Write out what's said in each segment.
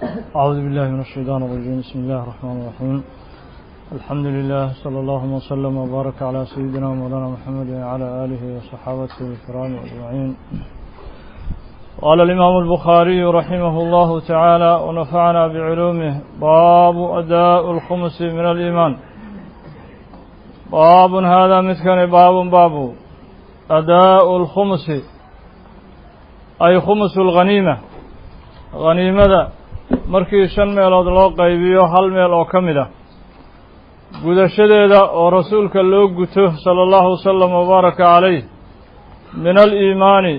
أعوذ بالله من الشيطان الرجيم. بسم الله الرحمن الرحيم. الحمد لله، صلى الله وسلم وبارك على سيدنا مولانا محمد وعلى آله وصحابته الكرام أجمعين. قال الإمام البخاري رحمه الله تعالى ونفعنا بعلومه: باب أداء الخمس من الإيمان. باب هذا مثكن باب باب أداء الخمس، أي خمس الغنيمة. غنيمة markii shan meelood loo qaybiyo hal meel oo ka mid ah gudashadeeda oo rasuulka loo guto sala allahu wasalam wabaaraka calayh, min aliimaani,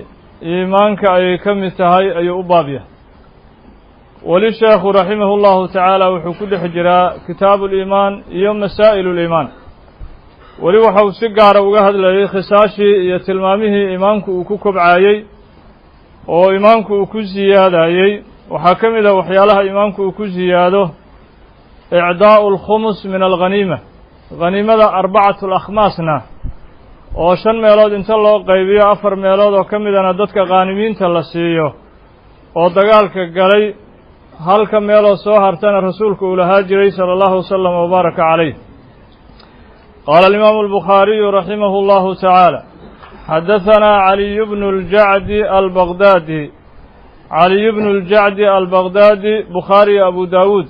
iimaanka ayay ka mid tahay, ayuu u baabya. Weli sheekhu raximahu llahu tacaala wuxuu ku dhex jiraa kitaabu liimaan iyo masaa'il uliimaan. Weli waxau si gaara uga hadlayay khisaashii iyo tilmaamihii iimaanku uu ku kobcaayey oo iimaanku uu ku siyaadayey. Waxaa ka mid a waxyaalaha iimaanku uu ku siyaado icdaa'u alkhumus min alghaniima, haniimada arbacatu alakhmaasna oo shan meelood inta loo qaybiyo afar meelood oo ka midana dadka qaanimiinta la siiyo oo dagaalka galay, halka meeloo soo hartana rasuulku uu lahaa jiray sala allahu wasalam wabaaraka calayh. Qaala alimaamu albukhaariyu raximahu llahu tacaala: xadahanaa caliyu bnu ljacdi albaqdaadi. Caliyu bnu ljacdi albaqdaadi Bukhaari iyo Abu Daawuud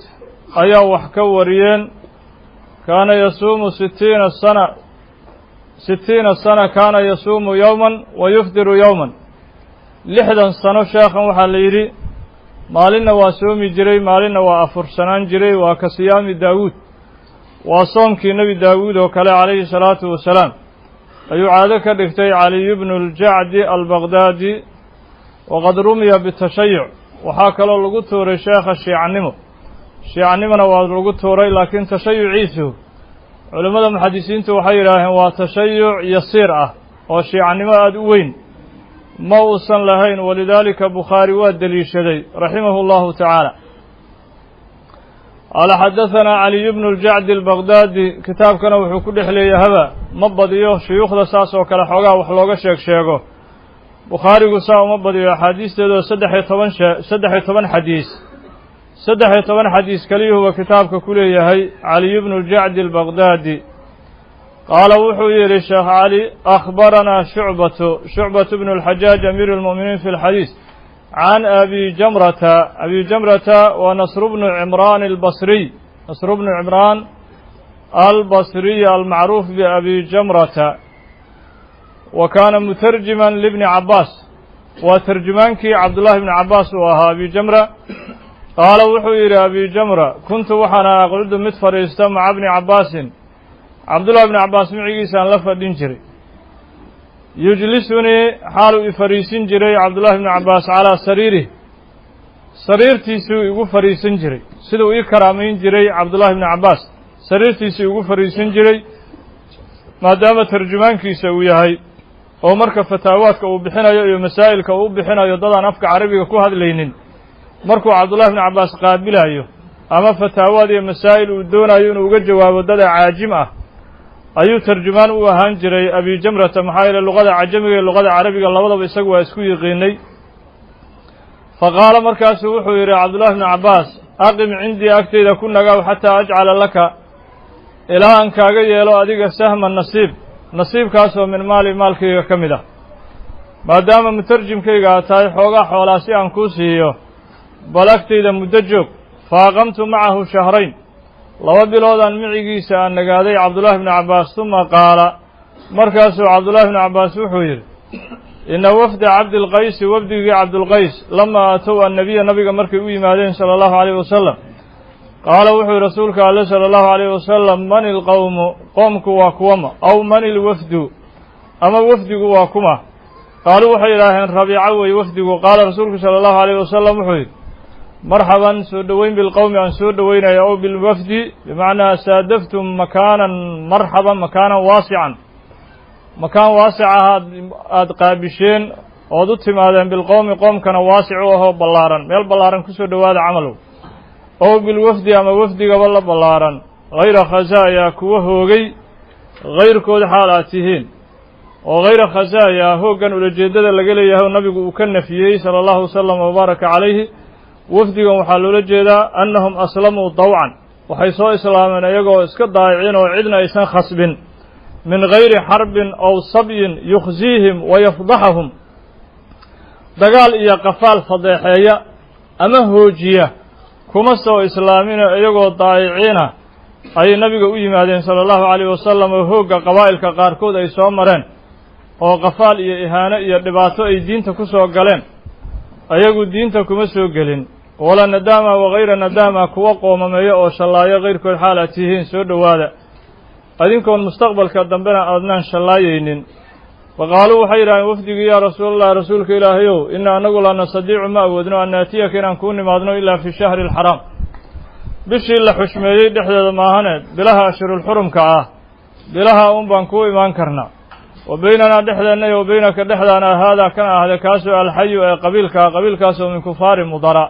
ayaa wax ka wariyeen. Kaana yasuumu sitiina sana, 60 sana kaana yasuumu yowman wa yufdiru yowman. 60 sano sheekhan waxaa la yidhi maalinna waa soomi jiray, maalinna waa afursanaan jiray. Waa ka siyaami Daawuud, waa soomkii Nebi Daawuud oo kale calayhi salaatu wasalaam ayuu caado ka dhigtay Caliyu bnu ljacdi albaqdaadi. Waqad rumiya bitashayuc. Waxaa kaloo lagu tuuray sheekha shiicannimo, shiicanimona waa lagu tuuray, laakiin tashayuciisu culimmada muxadisiintu waxay yidhaaheen waa tashayuc yasiir ah oo shiicannimo aada u weyn ma uusan lahayn. Walidaalika Bukhaari waa deliishaday raximahu llahu tacaala. Qaala xadahanaa Caliyu bnu ljacdi albaqdaadi. Kitaabkana wuxuu ku dhex leeyay haba ma badiyo shuyuukhda saas oo kale xoogaa wax looga sheeg sheego. Bukhaarigu saa uma badiyo axaadiisteedoo 13 13 xadiis, 13 xadiis keliyuhuba kitaabka ku leeyahay. Caliyu bnu ljacdi albaqdaadi qaala, wuxuu yidhi Sheekh Cali: akhbaranaa Shucbatu, Shucbatu bnu اlxajaaj amiiru اlmu'miniin fi اlxadiis, can Abi Jamrata. Abi Jamrata waa Nasr bnu Cimraan albasriy, Nasr bnu Cimraan albasriy almacruuf biabi Jamrata, wa kaana mutarjiman libni Cabaas. Waa tarjumaankii Cabdullahi bni Cabaas uu ahaa Abi Jamra. Qaala, wuxuu yidhi Abi Jamra: kuntu waxaana aqcudu mid fadhiista maca bni Cabbaasin, Cabdullahi bni Cabbaas micigiisaan la fadhin jiray. Yujlisunii, xaaluu i fadhiisin jiray Cabdullahi bni Cabbaas, calaa sariirih, sariirtiisuu igu fadhiisan jiray. Siduu ii karaamayn jiray Cabdullahi bni Cabbaas, sariirtiisuu igu fadhiisan jiray, maadaama tarjumaankiisa uu yahay oo marka fataawaadka uu bixinayo iyo masaa'ilka uu u bixinayo dadaan afka Carabiga ku hadlaynin, markuu Cabdullahi bni Cabbaas qaabilayo ama fataawaad iyo masaa'il uu doonayo inuu uga jawaabo dada caajim ah, ayuu tarjumaan u ahaan jiray Abi Jamrata. Maxaa yeele luqada cajamiga iyo luqada Carabiga labadaba isagu waa isku yiqiinay. Fa qaala, markaasuu wuxuu yidhi Cabdullahi bni Cabbaas: aqim cindii, agtayda ku nagaw, xataa ajcala laka, ilaa aan kaaga yeelo adiga, sahma, nasiib, nasiibkaasoo min maali, maalkayga ka mid ah. Maadaama mutarjimkayga aad tahay, xoogaa xoolaa si aan kuu siiyo, bal agtayda muddo joog. Faaqamtu macahu shahrayn, 2 biloodaan micigiisa aan nagaaday Cabdullahi bni Cabbaas. Tuma qaala, markaasuu Cabdullahi bni Cabbaas wuxuu yidhi: ina wafda Cabdilqaysi, wafdigii Cabdulqays, lamaa atow annabiya, nabiga markay u yimaadeen sala allahu alayh wasalam, qaala, wuxuu yihi rasuulka alle sala allahu alayh wasalam: man ilqowmu, qoomku waa kuwama? Aw man ilwafdu, ama wafdigu waa kuma? Qaaluu, waxay yidhaaheen: Rabiico wey wafdigu. Qaala, rasuulku sala allahu alayh wasalam wuxuu yidhi: marxaban, soo dhoweyn, bilqowmi aan soo dhoweynaya, ow bilwafdi, bimacnaa saadaftum makaanan marxaban, makaanan waasican, makaan waasic ah aada qaabisheen ood u timaadeen, bilqowmi, qoomkana waasic u ahoo ballaaran, meel ballaaran kusoo dhowaada camalow, ow bilwafdi, ama wafdigaba la ballaaran, hayra khasaaya, kuwa hoogay hayrkood xaal aad tihiin. Oo hayra khasaaya, hooggan ulajeeddada laga leeyahay oo nabigu uu ka nafiyey sala allahu wasalam wabaaraka calayhi, Wafdigan waxaa loola jeedaa annahum aslamuu dawcan, waxay soo islaameen iyagoo iska daayicin oo cidna aysan khasbin, min gayri xarbin aw sabyin yukhziihim wa yafdaxahum, dagaal iyo qafaal fadeexeeya ama hoojiya kuma soo islaamina, iyagoo daayiciina ayay nabiga u yimaadeen sala allahu calayhi wasalam, oo hoogga qabaa'ilka qaarkood ay soo mareen oo qafaal iyo ihaano iyo dhibaato ay diinta ku soo galeen, ayagu diinta kuma soo gelin. Walaa nadaama wakayra nadaama, kuwa qoomameeyo oo shallaayo kayrkood xaal aad tihiin, soo dhowaada adinkoon mustaqbalka dambena aadnaan shallaayaynin. Faqaaluu waxay yidhahdeen wafdigii: yaa rasuulallah, rasuulka ilaahayow, inna anagu laa nastadiicu, ma awoodno, an naatiyaka, inaan kuu nimaadno, ilaa fi shahri alxaraam, bishii la xushmeeyey dhexdeeda maahane, bilaha ashhurulxurumka ah, bilaha un baan kuu imaan karnaa. Wa baynanaa, dhexdeenna iyo wa baynaka, dhexdaana, haadaa kan ahde, kaasoo alxayu ee qabiilkaa, qabiilkaasoo min kufaari mudara,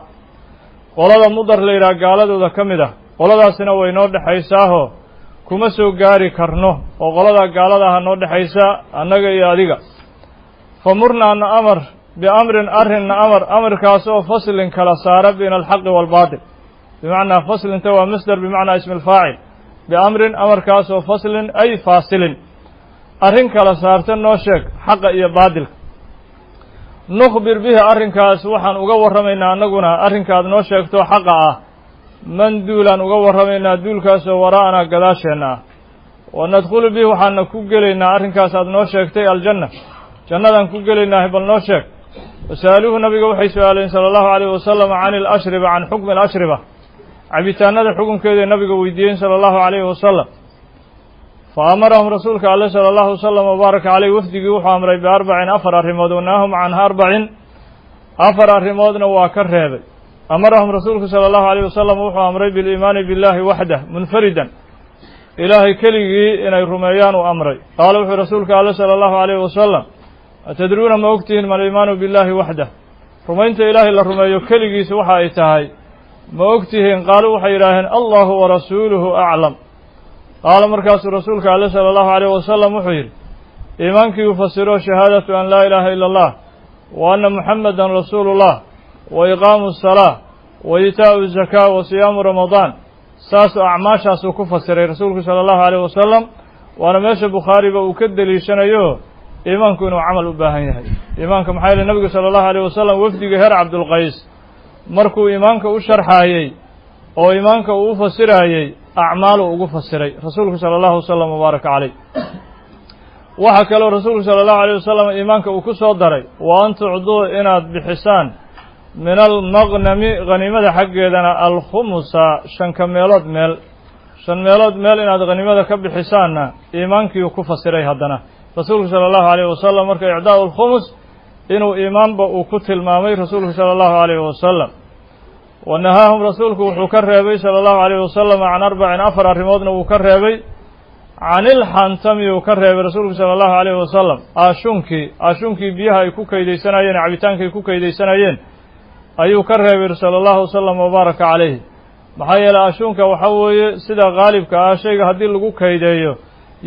qolada Mudar la yidhaha gaaladooda ka mid ah, qoladaasina way noo dhexaysaaho kuma soo gaari karno, oo qoladaa gaalada aha noo dhexaysa annaga iyo adiga. Fa murnaa, na amar, biamrin, arrinna amar, amarkaasoo faslin, kala saara, bayna alxaqi waalbaatil. Bimacnaa faslinta waa masder bimacnaa ismi alfaacil. Biamrin, amarkaasoo faslin ay faasilin, arrin kala saarta noo sheeg xaqa iyo baadilka. Nukhbir bihi, arrinkaas waxaan uga warramaynaa annaguna arrinkaad noo sheegto xaqa ah, man duulaan uga warramaynaa, duulkaasoo waraa'anaa, gadaasheenna ah. Wa nadkhulu bihi, waxaana ku gelaynaa arrinkaas aad noo sheegtay, aljanna, jannadaan ku gelaynaa, bal noo sheeg. Wasa'aluuhu, nabiga waxay su-aaleen sala allahu calayhi wasalam can ilashriba, can xukmi alashriba, cabitaanada xukunkeeday nabiga weydiiyeen sala allahu calayhi wasalam. Fa amarahum rasuulka alle sala allahu wasalam wabaaraka caleyh wafdigii wuxuu amray biarbacin, afar arrimood, wanaahum canha arbacin, afar arrimoodna waa ka reebay. Amarahum rasuulku sala allahu alayh wasalam wuxuu amray biliimaani billahi waxdah munfaridan, ilaahay keligii inay rumeeyaan uu amray. Qaala wuxuu rasuulka alle sala allahu alayhi wasalam: atadruuna, ma ogtihiin, mal iimaanu billahi waxdah, rumaynta ilaahay la rumeeyo keligiisa waxa ay tahay ma ogtihiin? Qaaluu waxay yidhaaheen: allahu warasuuluhu aclam. Qaala markaasuu rasuulka alle sala allahu alayh wasalam wuxuu yidhi, iimaankii uu fasiro: shahaadatu an laa ilaaha ila allah wa anna muxamadan rasuulullah wa iqaamu asalaa wa iitaa'u zakaa wa siyaamu ramadaan. Saasuu acmaashaasuu ku fasiray rasuulku sala allahu alayh wasalam. Waana meesha Bukhaariba uu ka deliishanayo iimaanku inuu camal u baahan yahay. Iimaanka maxaa yeele nabigu sala allahu alayh wasalam wafdiga heer Cabdulqays markuu iimaanka u sharxaayey oo iimaanka uu u fasiraayey, acmaaluu ugu fasiray rasuulku sala allahu wasalam wabaaraka caleyh. Waxaa kaloo rasuulku sala allahu alayh wasalam iimaanka uu ku soo daray wa an tucduu, inaad bixisaan, min almaqnami, haniimada xaggeedana, alkhumusa, shanka meelood meel, shan meelood meel inaad haniimada ka bixisaanna iimaankiiuu ku fasiray haddana rasuulku sala allahu alayh wasalam. Marka icdaa'u alkhumus inuu iimaanba uu ku tilmaamay rasuulku sala allahu alayhi wasalam. Wa nahaahum, rasuulku wuxuu ka reebay sala allahu alayhi wasalam can arbacin, afar arrimoodna wuu ka reebay. Canilxantami uu ka reebay rasuulku sala allahu alayhi wasalam, aashunkii, aashunkii biyaha ay ku kaydaysanayeen, cabitaanka ay ku kaydaysanayeen ayuu ka reebay sala allahu wasalam wabaaraka calayhi. Maxaa yeeley ashuunka waxaa weeye sida qaalibka ah shayga haddii lagu kaydeeyo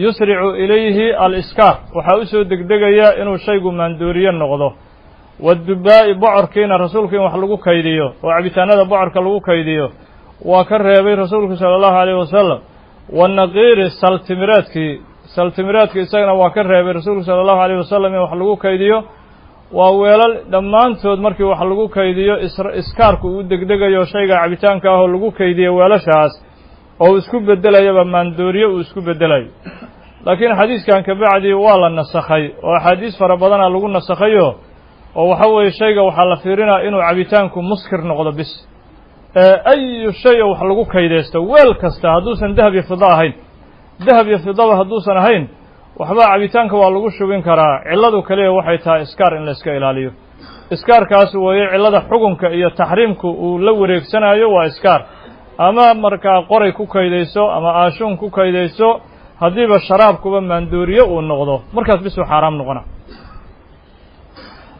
yusricu ilayhi aliskaar, waxaa u soo degdegaya inuu shaygu maandooriye noqdo. Waddubaa'i, bocorkiina rasuulku in wax lagu kaydiyo oo cabitaanada bocorka lagu kaydiyo waa ka reebay rasuulku sala allahu alayh wasalam. Wanaqiiri, saltimireedkii, saltimireedka isagana waa ka reebay rasuulku sala allahu alayh wasalam in wax lagu kaydiyo. Waa weelal dhammaantood markii wax lagu kaydiyo iskaarku uu degdegayo shayga cabitaanka ah oo lagu kaydiyo weelashaas, oo isku beddelayaba maandooriye uu isku beddelayo. Laakiin xadiiskan kabacdi waa la nasakhay oo axaadiis fara badana lagu nasakhayo, oo waxa weeye shayga waxaa la fiirinaa inuu cabitaanku muskir noqdo bis. Ayu shay oo wax lagu kaydaysto, weel kasta, hadduusan dahab iyo fido ahayn, dahab iyo fidaba hadduusan ahayn, waxba cabitaanka waa lagu shubin karaa. Cilladu kaliya waxay tahay iskaar in la iska ilaaliyo. Iskaarkaas weeye cillada xukunka iyo taxriimku uu la wareegsanayo, waa iskaar. Ama markaa qoray ku kaydayso ama aashuun ku kaydayso, haddiiba sharaabkuba maandooriye uu noqdo, markaas bisuu xaaraam noqona.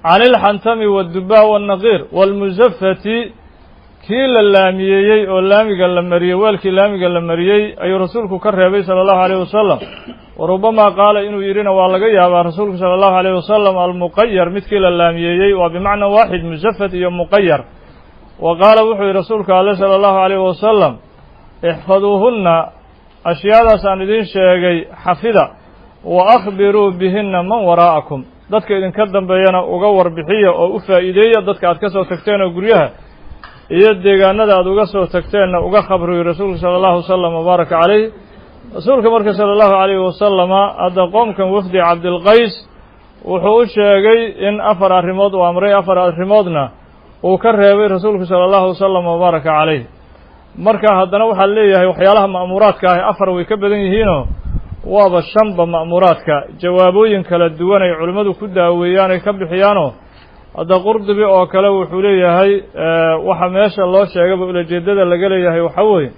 Can ilxantami waddubaa waannaqiir waalmusafati, kii la laamiyeeyey oo laamiga la mariyey, weelkii laamiga la mariyey ayuu rasuulku ka reebay sala allahu alayh wasalam. Wa rubamaa qaala, inuu yidhina waa laga yaabaa rasuulku sala allahu alayh wasalam almuqayar, midkii la laamiyeeyey, waa bimacna waaxid musafat iyo muqayar. Wa qaala wuxuu yihi rasuulka ale sala allahu calayhi wasalam: ixfaduuhunna, ashyaadaas aan idiin sheegay xafida, wa akhbiruu bihinna man waraa'akum, dadka idinka dambeeyana uga warbixiya oo u faa'iideeya. Dadka aad ka soo tagteen oo guryaha iyo deegaanada aad uga soo tagteenna uga khabriyo rasuulka sala allahu wasalam wabaaraka calayh. Rasuulka marka sala allahu calayhi wasalama hadda qoomkan wafdi Cabdilqays wuxuu u sheegay in afar arrimood uu amray, afar arrimoodna uu ka reebay rasuulku sala allahu wasalam wabaaraka calayh. Marka haddana waxaa leeyahay waxyaalaha ma'muuraadka ahi afar way ka badan yihiinoo waaba shanba ma'muuraadka, jawaabooyin kala duwan ay culimmadu ku daaweeyaan ay ka bixiyaanoo. Hadda Qurdubi oo kale wuxuu leeyahay waxa meesha loo sheegaba ulajeeddada laga leeyahay waxaa weeye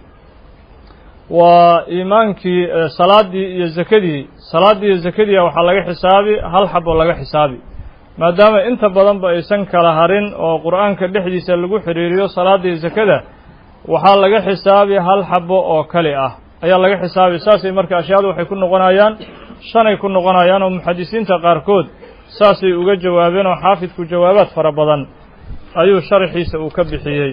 waa iimaankii, salaaddii iyo zakadii. Salaaddii iyo zakadii waxaa laga xisaabi hal xabo laga xisaabi, maadaama inta badanba aysan kala harin oo Qur'aanka dhexdiisa lagu xiriiriyo salaadda iyo zakada, waxaa laga xisaabi hal xabo oo kali ah ayaa laga xisaabi. Saasay marka ashyaadu waxay ku noqonayaan shanay ku noqonayaan, oo muxadisiinta qaarkood saasay uga jawaabeen, oo xaafidku jawaabaad fara badan ayuu sharxiisa uu ka bixiyey.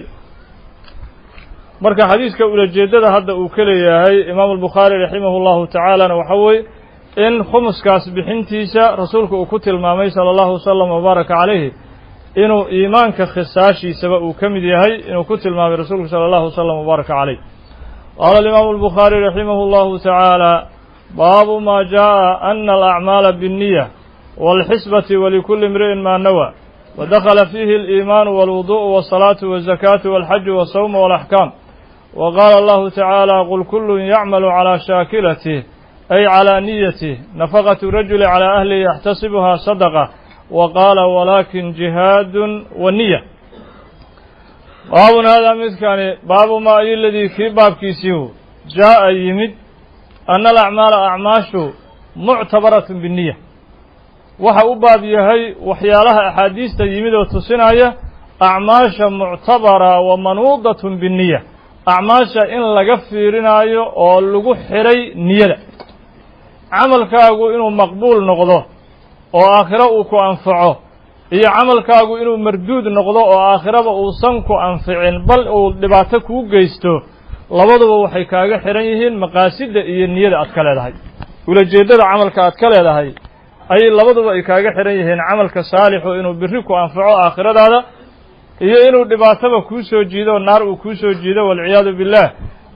Marka xadiiska ulajeeddada hadda uu ka leeyahay Imaamu Albukhaari raximahu llahu tacaalana waxaa weeye in khumuskaas bixintiisa rasuulku uu ku tilmaamay sala allahu wasalam wabaaraka calayhi inuu iimaanka khisaashiisaba uu ka mid yahay, inuu ku tilmaamay rasuulku sala allahu wasalam wabaaraka calayh. Qaala alimaamu albukhaari raximahu llahu tacaala: baabu maa jaaءa ana alacmaala biاnniya wاlxisbati walikuli imri'in maa nawa, wadakhala fiihi aliimaanu walwuduءu walsalaatu walzakaatu walxaju walsawmu walaxkaam. Wa qaala allahu tacaala: qul kullu yacmalu calaa shaakilatih, ay calaa niyatih, nafaqatu rajuli calaa ahlihi yaxtasibuhaa sadaqa. Wa qaala: walaakin jihaadun wa niya. Baabun haadaa midkani baabu maa ay ladii kii baabkiisiihu jaa'a yimid ana alacmaala acmaashu muctabaratun binniya. Waxa u baab yahay waxyaalaha axaadiista yimid oo tusinaya acmaasha muctabara wa manuudatun binniya, acmaasha in laga fiirinaayo oo lagu xidhay niyada. Camalkaagu inuu maqbuul noqdo oo aakhiro uu ku anfaco iyo camalkaagu inuu marduud noqdo oo aakhiraba uusan ku anficin bal uu dhibaato kuu geysto, labaduba waxay kaaga xidhan yihiin maqaasidda iyo niyada aad ka leedahay, ulajeeddada camalka aad ka leedahay ayay labaduba ay kaaga xidhan yihiin. Camalka saalixu inuu birri ku anfaco aakhiradaada iyo inuu dhibaataba kuu soo jiido, naar uu kuu soo jiido, walciyaadu billaah,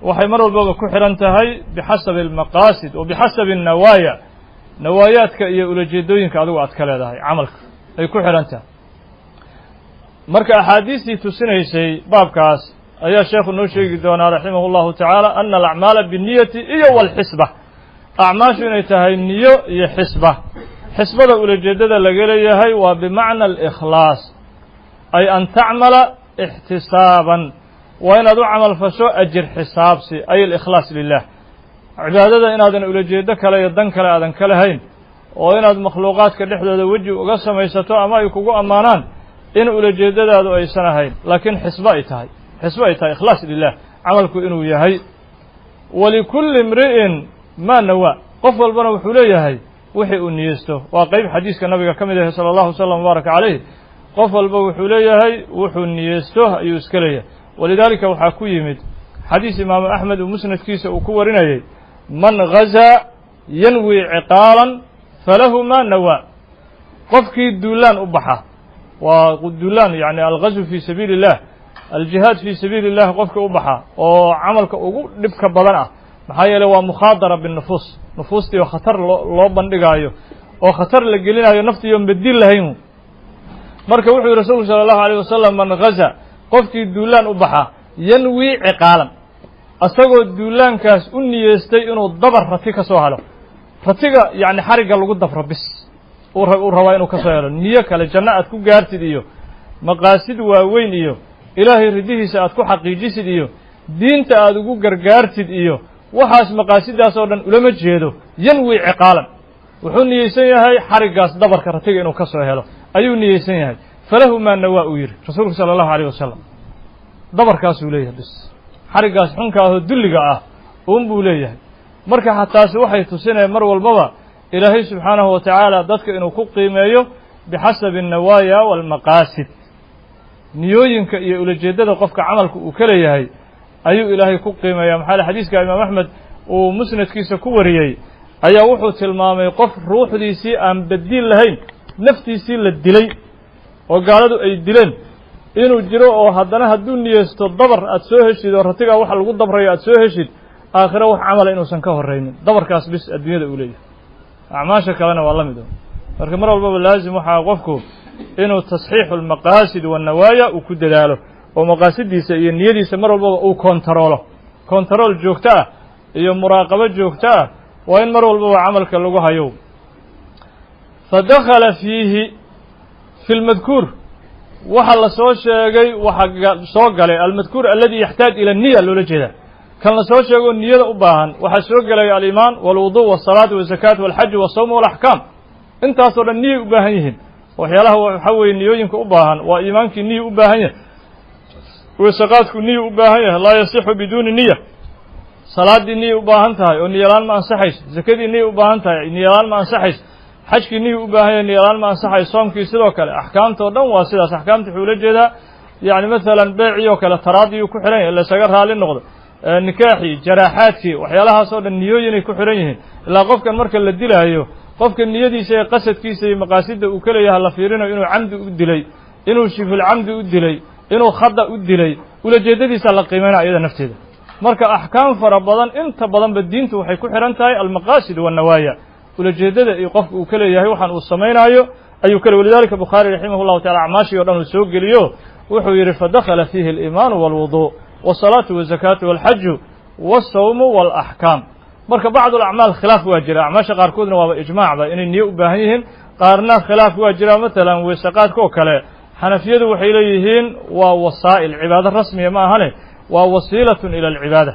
waxay mar walbaba ku xidhan tahay bixasabi almaqaasid wa bixasabi annawaaya, nawaayaadka iyo ulajeedooyinka adigu aad ka leedahay camalka ay ku xidhan tahay. Marka axaadiistii tusinaysay baabkaas ayaa sheekhu noo sheegi doonaa raximahu llahu tacaala, ana alacmaala binniyati iyo walxisba, acmaashu inay tahay niyo iyo xisba. Xisbada ulajeeddada laga leeyahay waa bimacna alikhlaas, ay an tacmala ixtisaaban, waa inaad u camal fasho ajir xisaabsi, ay alikhlaas lilah, cibaadada inaadan ulajeeddo kale iyo dan kale aadan ka lahayn, oo inaad makhluuqaadka dhexdooda weji uga samaysato ama ay kugu ammaanaan in ulajeeddadaadu aysan ahayn, laakiin xisbo ay tahay, xisbo ay tahay, ikhlaas lilah camalku inuu yahay. Walikulli imri'in maa nawaa, qof walbana wuxuu leeyahay wixii uu niyeysto. Waa qeyb xadiiska nabiga ka mid ahay sala allahu wasalam wabaaraka calayh. Qof walba wuxuu leeyahay wuxuu niyeysto ayuu iska leeyahay. Walidaalika waxaa ku yimid xadiis Imaamu Axmed uu musnadkiisa uu ku warinayay: man gazaa yanwi ciqaalan falahu ma nawaa. Qofkii duulaan u baxa, waa duulaan yani alghazw fii sabiili illah, aljihaad fii sabiili illah, qofka u baxa oo camalka ugu dhibka badan ah, maxaa yeele waa mukhaadara binnufuus, nufuustii oo khatar loo bandhigaayo oo khatar la gelinayo, naftii oon bedil lahayn. Marka wuxuu yihi rasuulku sala allahu alayh wasalam: man ghaza, qofkii duulaan u baxa, yanwi ciqaalan, asagoo duulaankaas u niyeystay inuu dabar rati ka soo helo, ratiga yacni xarigga lagu dabro bis uu rabaa inuu ka soo helo, niyo kale janno aad ku gaartid iyo maqaasid waaweyn iyo Ilaahay ridihiisa aad ku xaqiijisid iyo diinta aad ugu gargaartid iyo waxaas maqaasidaas oo dhan ulama jeedo. Yanwi ciqaalan, wuxuu niyeysan yahay xariggaas dabarka ratiga inuu ka soo helo ayuu niyeysan yahay. Falahu maa nawaa, uu yidhi rasuulku sala allahu alayh wasalam, dabarkaasuu leeyahay bis, xariggaas xunka ahoo dulliga ah uun buu leeyahay. Marka taasi waxay tusinaya mar walbaba Ilaahay subxaanahu wa tacaala dadka inuu ku qiimeeyo bixasabi annawaaya waalmaqaasid. Niyooyinka iyo ulajeeddada qofka camalka uu ka leeyahay ayuu Ilaahay ku qiimeeyaa. Maxaa le, xadiiska Imaam Axmed uu musnadkiisa ku wariyey ayaa wuxuu tilmaamay qof ruuxdiisii aan badiil lahayn, naftiisii la dilay oo gaaladu ay dileen inuu jiro, oo haddana hadduu niyeysto dabar aad soo heshid oo ratigaa waxa lagu dabrayo aad soo heshid, aakhiro wax camala inuusan ka horraynin, dabarkaas bis adduunyada uu leeyahay. Acmaasha kalena waa la mid. Marka mar walbaba laazim waxaa qofku inuu tasxiixu almaqaasid waannawaaya uu ku dadaalo, oo maqaasidiisa iyo niyadiisa mar walbaba uu kontaroolo. Kontarool joogto ah iyo muraaqabo joogto ah waa in mar walbaba camalka lagu hayo. Fa dakhala fiihi fi lmadkuur, waxa la soo sheegay waxa soo galay almadkuur aladi yaxtaaj ila niya, loola jeedaa kan la soo sheego niyada u baahan. Waxaa soo gelaya aliimaan walwudu wasalaatu wazakaat walxaju wasawm walaxkaam. Intaasoo dhan niyay u baahan yihiin. Waxyaalaha waxaa weeye niyooyinka u baahan waa iimaankii niyu u baahan yahay, weesaqaadku niyu u baahan yahay, laa yasixu biduuni niya. Salaaddii niyay u baahan tahay oo niyalaan ma ansaxayso. Zakadii niyay u baahan tahay, niyalaan ma ansaxayso. Xajkii niyu u baahan yahay, niyalaan ma ansaxayso. Soomkii sidoo kale. Axkaamta o dhan waa sidaas. Axkaamta wuxuu ula jeedaa yacni masalan beecii oo kale taraadiyuu ku xihan yahay, laysaga raali noqdo, nikaaxii, jaraaxaadkii, waxyaalahaas oo dhan niyooyinay ku xihan yihiin. Ilaa qofkan marka la dilaayo, qofka niyadiisa ee qasadkiisa iyo maqaasidda uu ka leeyahay la fiirinayo, inuu camdi u dilay, inuu shibhulcamdi u dilay, inuu khada u dilay, ulajeeddadiisa la qiimayna iyada nafteeda. Marka axkaam fara badan, inta badanba diintu waxay ku xihan tahay almaqaasid waannawaaya, ulajeeddada iyo qofka uu ka leeyahay waxaan uu samaynaayo ayuu ka le. Walidalika Bukhaari raximah llahu tacala acmaashii o dhan uu soo geliyo, wuxuu yidhi: fadakhala fiihi aliimaanu walwudu wasalaatu wazakaatu walxaju wasawmu walaxkaam. Marka bacdu alacmaal khilaaf waa jira, acmaasha qaarkoodna waaba ijmaacba inay niyo u baahan yihiin, qaarna khilaaf waa jira. Matalan weesaqaadka oo kale, xanafiyadu waxay leeyihiin waa wasaa'il, cibaado rasmiya ma ahane, waa wasiilatun ila alcibaada,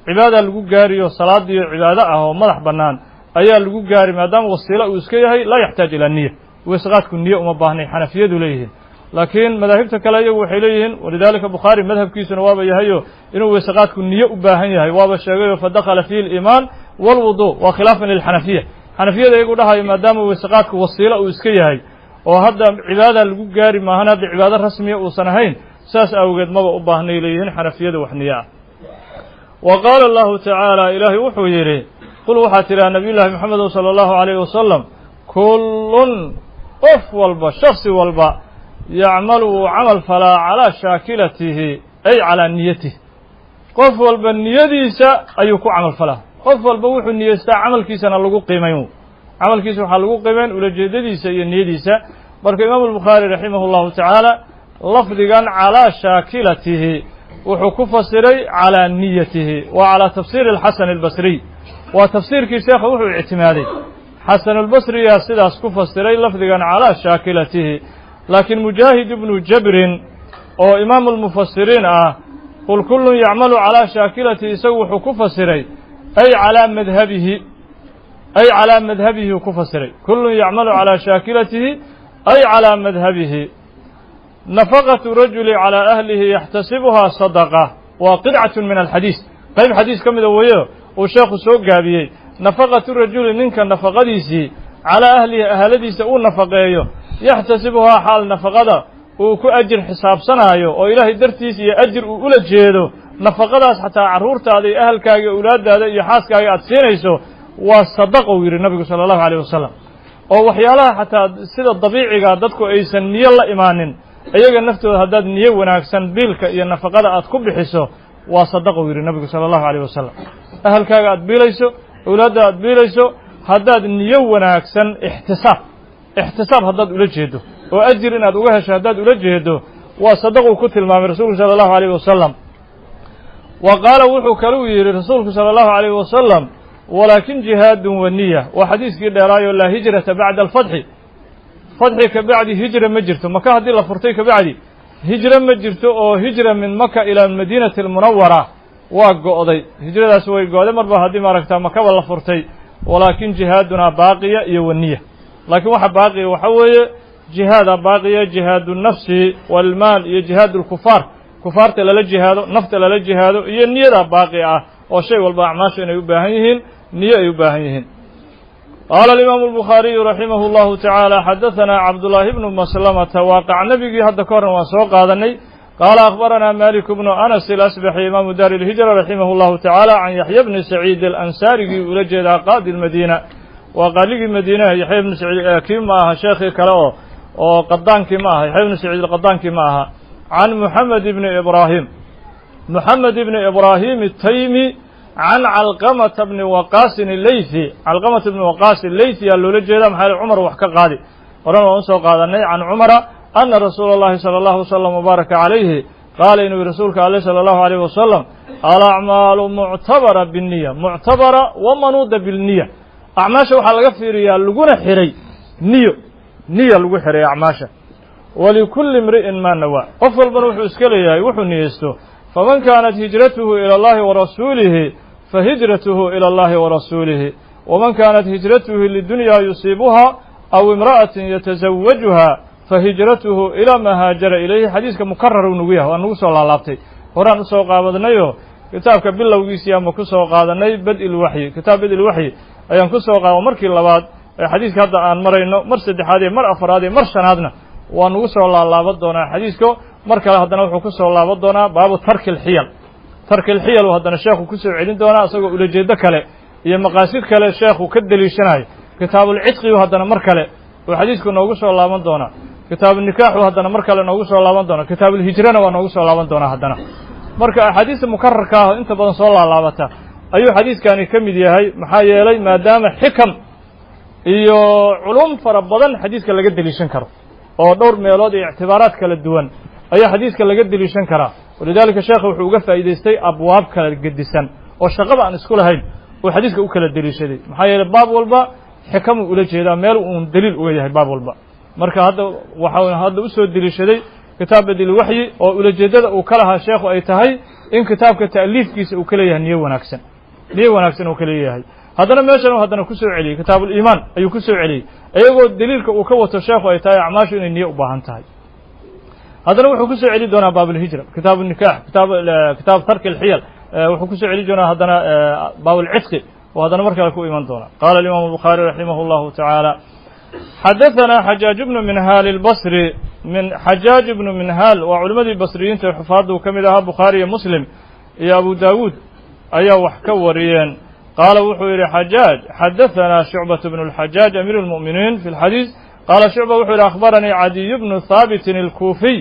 cibaada lagu gaariyo. Salaadiyo cibaado ah oo madax bannaan ayaa lagu gaari, maadaama wasiilo uu iska yahay, laa yaxtaaj ilaa niya, weesaqaadku niyo uma baahnay xanafiyadu leeyihiin. Laakiin madaahibta kale iyagu waxay leeyihiin, walidaalika Bukhaari madhabkiisuna waaba yahayo inuu weesaqaadku niyo u baahan yahay waaba sheegayo, fadakhala fiihi aliimaan walwudu, waa khilaafan lilxanafiya. Xanafiyada iyagu dhahayo maadaama weesaqaadku wasiilo uu iska yahay oo hadda cibaada lagu gaari maahan, hadda cibaado rasmiya uusan ahayn, saas awgeed maba u baahnay leeyihiin xanafiyada wax niyo ah. Wa qaala allahu tacaala, Ilaahay wuxuu yidhi: qul, waxaa tidhaha Nabiy llaahi Maxamedo sala allahu alayhi wasalam, kullun, qof walba, shaksi walba, yacmalu, wuu camal falaa, calaa shaakilatihi ay calaa niyatihi, qof walba niyadiisa ayuu ku camal falaa. Qof walba wuxuu niyeystaa camalkiisana lagu qiimayn, camalkiisa waxaa lagu qiimayn ulajeedadiisa iyo niyadiisa. Marka Imaamu Albukhaari raximah llahu tacaala lafdigan calaa shaakilatihi wuxuu ku fasiray calaa niyatihi, waa calaa tafsiiri alxasan albasriy, waa tafsiirkii sheekha wuxuu ictimaaday Xasanulbasriyaa sidaas ku fasiray lafdigan calaa shaakilatihi. Laakiin Mujaahid ibnu Jabrin oo imaamu lmufasiriin ah, qul kullun yacmalu calaa shaakilatihi, isagu wuxuu ku fasiray ay calaa madhabihi, ay calaa madhabihi ku fasiray, kullun yacmalu calaa shaakilatihi ay calaa madhabihi. Nafaqatu rajuli calaa ahlihi yaxtasibuhaa sadaqa, waa qidcatun min alxadiis, qayb xadiis ka mida weeyo uu sheekhu soo gaabiyey. Nafaqatu rajuli, ninka nafaqadiisii, calaa ahlihi, ahaladiisa uu nafaqeeyo, yaxtasibuhaa, xaal nafaqada uu ku ajir xisaabsanaayo oo Ilaahay dartiis iyo ajir uu ula jeedo. Nafaqadaas xataa carruurtaada iyo ahalkaaga iyo awlaaddaada iyo xaaskaaga aad siinayso waa sadaqou yidhi Nabigu sala allahu alayh wasalam. Oo waxyaalaha xataa sida dabiiciga dadku aysan niyo la imaanin, iyaga naftooda haddaad niyo wanaagsan biilka iyo nafaqada aad ku bixiso waa sadaqou yidhi Nabigu sala allahu alayh wasalam. Ahalkaaga aad biilayso, awlaadda aad biilayso, haddaad niyo wanaagsan, ixtisaab, ixtisaab haddaad ula jeedo oo ajir inaad uga hesho haddaad ula jeedo, waa sadaquu ku tilmaamay Rasuulku sala allahu alayh wasalam. Wa qaala, wuxuu kaluu yidhi Rasuulku sala allahu alayh wasalam: walaakin jihaadun wa niya. Waa xadiiskii dheeraayo, laa hijrata bacda alfatxi, fatxi ka bacdi hijra ma jirto. Maka haddii la furtay ka bacdi hijro ma jirto, oo hijra min Maka ilaa Madiinati almunawara waa go'day, hijradaas way go'day marba haddii maaragta Makaba la furtay. Walaakin jihaadunaa baaqiya iyo waniya, laakiin waxa baaqiya waxa weeye jihaada baaqiya, jihaadu nafsi walmaal iyo jihaad alkufaar, kufaarta lala jihaado, nafta lala jihaado, iyo niyadaa baaqi ah, oo shay walba acmaasha inay u baahan yihiin niyo ay u baahan yihiin. Qaala alimaamu albukhaariyu raximahu llahu tacaala xadahanaa cabdullaahi bnu maslamata, waaqac nebigii hadda ka horna waan soo qaadanay. Qaala akhbaranaa malik bnu anas alasbaxi imaamu daari ilhijra raximahu llahu tacaala can yaxya bni saciid alansaarigii ula jeedaa qaadi lmadiina, waa qaaligii madiinaha. Yaxya bnu saciid kii ma aha sheekhii kale oo qadaankii ma aha, yaxya bnu saciid alqadaankii ma aha. Can muxamed ibni ibraahim, muxamed ibni ibraahim ataymi, can calqamata bni waqaasin aleythi. Calqamata bni waqaas aleythi yaa loola jeeda, maxaa yele cumar wax ka qaadi horan waan usoo qaadanay. Can cumara ana rasuula allahi sala allahu wasalam wabaaraka calayhi qaala, inuu yihi rasuulka ale sala allahu alayh wasalam: alacmaalu muctabara binniya, muctabara wa manuuda bilniya. Acmaasha waxaa laga fiiriyaa laguna xiray niyo, niya lagu xiray acmaasha. Walikulli imri'in maa nawaa, qof walbana wuxuu iska leeyahay wuxuu niyeysto. Faman kaanat hijratuhu ila allahi warasuulihi fahijratuhu ila allahi warasuulihi, waman kaanat hijratuhu lidunyaa yusiibuhaa aw imra'atin yatasawajuha fahijratuhu ilaa maa haajara ilayhi. Xadiiska mukarar uu nagu yahay, waa nagu soo laalaabtay, horaan usoo qaabadnayoo kitaabka bilowgiisii ama ku soo qaadanay bad-ilwaxyi, kitaab bad-ilwaxyi ayaan ku soo qaada. Markii labaad ee xadiiska hadda aan marayno, mar saddexaad iyo mar afaraad iyo mar shanaadna waa nagu soo laalaaban doonaa xadiiska. Mar kale haddana wuxuu ku soo laaban doonaa baabu tarki alxiyal, tarki alxiyal uu haddana sheekhu kusoo celin doonaa, isagoo ulajeedo kale iyo maqaasid kale sheekhu ka deliishanayo. Kitaabulcidqigu haddana mar kale uu xadiisku noogu soo laaban doonaa, kitaabunikaaxu haddana mar kale noogu soo laaban doonaa, kitaabulhijrana waa noogu soo laaban doonaa haddana. Marka axaadiista mukararka ah oo inta badan soo laalaabata ayuu xadiiskani ka mid yahay, maxaa yeelay maadaama xikam iyo culum fara badan xadiiska laga deliishan karo oo dhowr meelood iyo ictibaaraad kala duwan ayaa xadiiska laga deliishan karaa. Walidaalika sheekha wuxuu uga faa'iidaystay abwaab kala gedisan oo shaqaba aan isku lahayn uu xadiiska u kala deliishaday, maxaa yeeley baab walba xikamuu ula jeedaa, meel uun deliil uga yahay baab walba. Marka hadda waxau hadda usoo deliishaday kitaab badilwaxyi oo ulajeeddada uu ka lahaa sheekhu ay tahay in kitaabka ta'liifkiisa uu ka leeyahay niyo wanaagsan, niyo wanaagsan uu ka leeyahay. Haddana meeshan uu haddana kusoo celiyey kitaabuliimaan ayuu kusoo celiyey, iyagoo deliilka uu ka wato sheekhu ay tahay acmaashu inay niyo u baahan tahay. Haddana wuxuu kusoo celi doonaa baabulhijra, kitaabu nikaax, kitaab tarki alxiyal, wuxuu kusoo celi doonaa haddana baabulcidqi oo haddana mar kale ku iman doona. Qaala alimaamu albukhaari raximah llahu tacaala xadahanaa xajaaj bnu minhaal albasri. Min xajaaj ibnu minhaal waa culimmadii basriyiinta ee xufaaddu ka mid ahaa, bukhaari iyo muslim iyo abu daawuud ayaa wax ka wariyeen. Qaala wuxuu yidhi xajaaj: xadahanaa shucbaة bnu اlxajaaj amiiru اlmu'miniin fi اlxadiis. Qaala shucba wuxuu yidhi: akhbaranii cadiy bnu haabitin alkuufiy.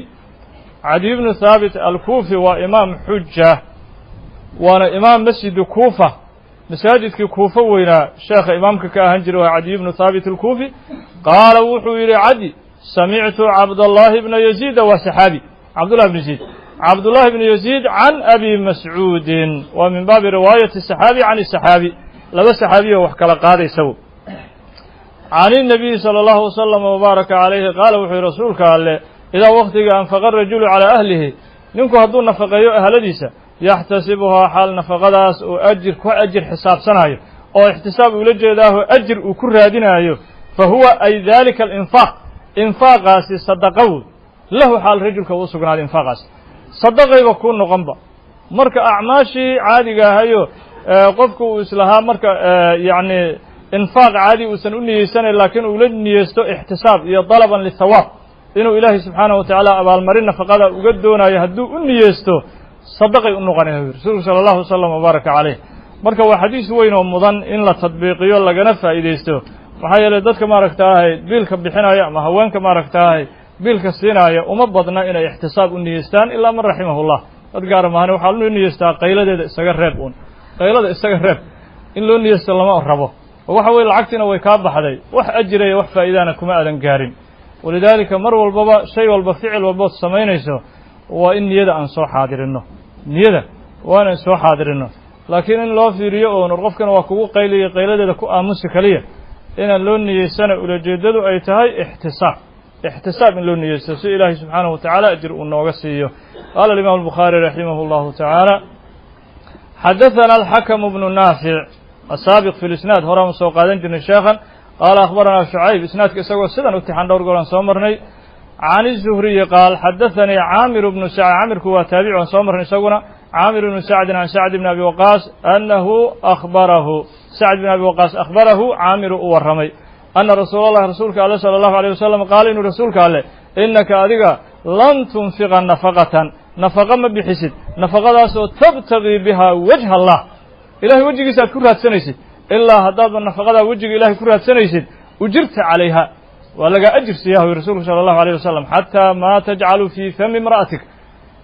Cadiy bnu haabit alkuufi waa imaam xuja, waana imaam masjidi kuufa, masaajidkii kuufa weynaa sheekha imaamka ka ahaan jiray waa cadiy bnu haabit alkuufi. Qaala wuxuu yidhi cadi: samictu cabdallaahi bna yaziida, waa saxaabi cabdullahi bn yaziid, cabdullahi bnu yaziid can abi mascuudin. Waa min baabi riwaayati saxaabi can saxaabi, laba saxaabiyo wax kala qaadaysawo. Can inabiyi sala allahu wasalam wabaaraka calayhi qaala wuxuu yihi rasuulka alle: idaa waktiga anfaqa rajulu calaa ahlihi, ninku hadduu nafaqeeyo ahladiisa, yaxtasibuhaa, xaal nafaqadaas uu ajir ku ajir xisaabsanayo oo ixtisaab ula jeedaaho ajir uu ku raadinaayo, fa huwa ay dalika alinfaaq, infaaqaasi sadaqawow lahu, xaal rajulka uu sugnaaday infaaqaasi sadaqayba kuu noqonba. Marka acmaashii caadiga ahayo qofku uu islahaa, marka yacni infaaq caadi uusan u niyeysanayn, laakiin uula niyeysto ixtisaab iyo dalaban lithawaab, inuu ilaahay subxaanahu watacaala abaalmarin nafaqada uga doonayo hadduu u niyeysto, sadaqay u noqonaya rasuulku sala allahu wasalam wabaaraka caleyh. Marka waa xadiis weyn oo mudan in la tadbiiqiyo lagana faa'iidaysto, maxaa yeeley dadka maaragtaahay biilka bixinaya ama haweenka maaragtaahay biilka siinaya uma badna inay ixtisaab u niyeystaan, ilaa man raximahullah, dad gaara maahane. Waxaa loo niyeystaa qayladeeda isaga reeb uun, qaylada isaga reeb in loo niyeysto lama rabo, oo waxa weye lacagtiina way kaa baxday, wax ajiraya wax faa'iidaana kuma aadan gaarin. Walidaalika mar walbaba shay walba ficil walbood samaynayso waa in niyada aan soo xaadirinno, niyada waa inaan soo xaadirinno. Laakiin in loo fiiriyo oon qofkana waa kugu qayliyay qayladeeda ku aamusi kaliya inaan loo niyeysana, ulajeeddadu ay tahay ixtisaab, ixtisaab in loo niyeysto si ilaahay subxaanahu watacaala ajir uu nooga siiyo. Qaala alimaam albukhaari raximah llahu tacaala xadathana alxakamu bnu naafic asaabiq fi lisnaad, horaan soo qaadan jirnay sheekhan. Qaala akhbaranaa shucayb, isnaadka isagoo sidan u tixan dhowr goor aan soo marnay. Can izuhriyi qaal xadathanii caamir bnu sacd, caamirku waa taabici aan soo marnay isaguna, caamir bnu sacdin can sacd bni abi waqaas annahu akhbarahu, Sacd bin Abi Waqaas akhbarahu Caamiru u warramay ana rasuula allahi, rasuulka alle, sala allahu alayh wasalam qaala, inuu rasuulka alle: innaka adiga lan tunfiqa nafaqatan, nafaqa ma bixisid, nafaqadaasoo tabtagii bihaa wajha Allah, ilahay wejigiisa aad ku raadsanaysid, ilaa haddaadba nafaqadaa wejiga ilahay ku raadsanaysid, ujirta calayha, waa lagaa ajir siiyaa, huy rasuulku sala allahu alayh wasalam, xataa maa tajcalu fii fami imra'atik,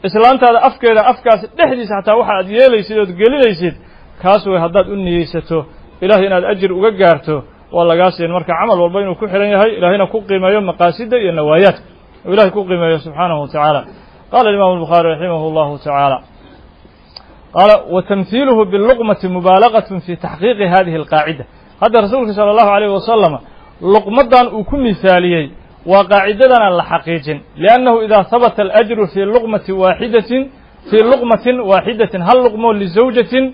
islaantaada afkeeda, afkaas dhexdiisa xataa waxa aad yeelaysid ood gelinaysid, kaas way haddaad u niyeysato ilahay inaad ajir uga gaarto, waa lagaa siin. Marka camal walba inuu ku xihan yahay, ilaahayna ku qiimeeyo maqaasida iyo nawaayaadka oo ilahay ku qiimeeyo subxaanahu wa tacaala. Qala imaamu الbukhaari raximah اllahu tacaala, qaala: wa tamhiiluhu biluqmati mubaalagaة fi taxqiiqi hadihi alqaacida. Hadda rasuulka sala allahu alayh wasalam luqmadan uu ku misaaliyey waa qaacidadan aan la xaqiijin, liannahu idaa habata alajru fii luqmati waaxidatin, fii luqmatin waaxidatin, hal luqmo lizawjatin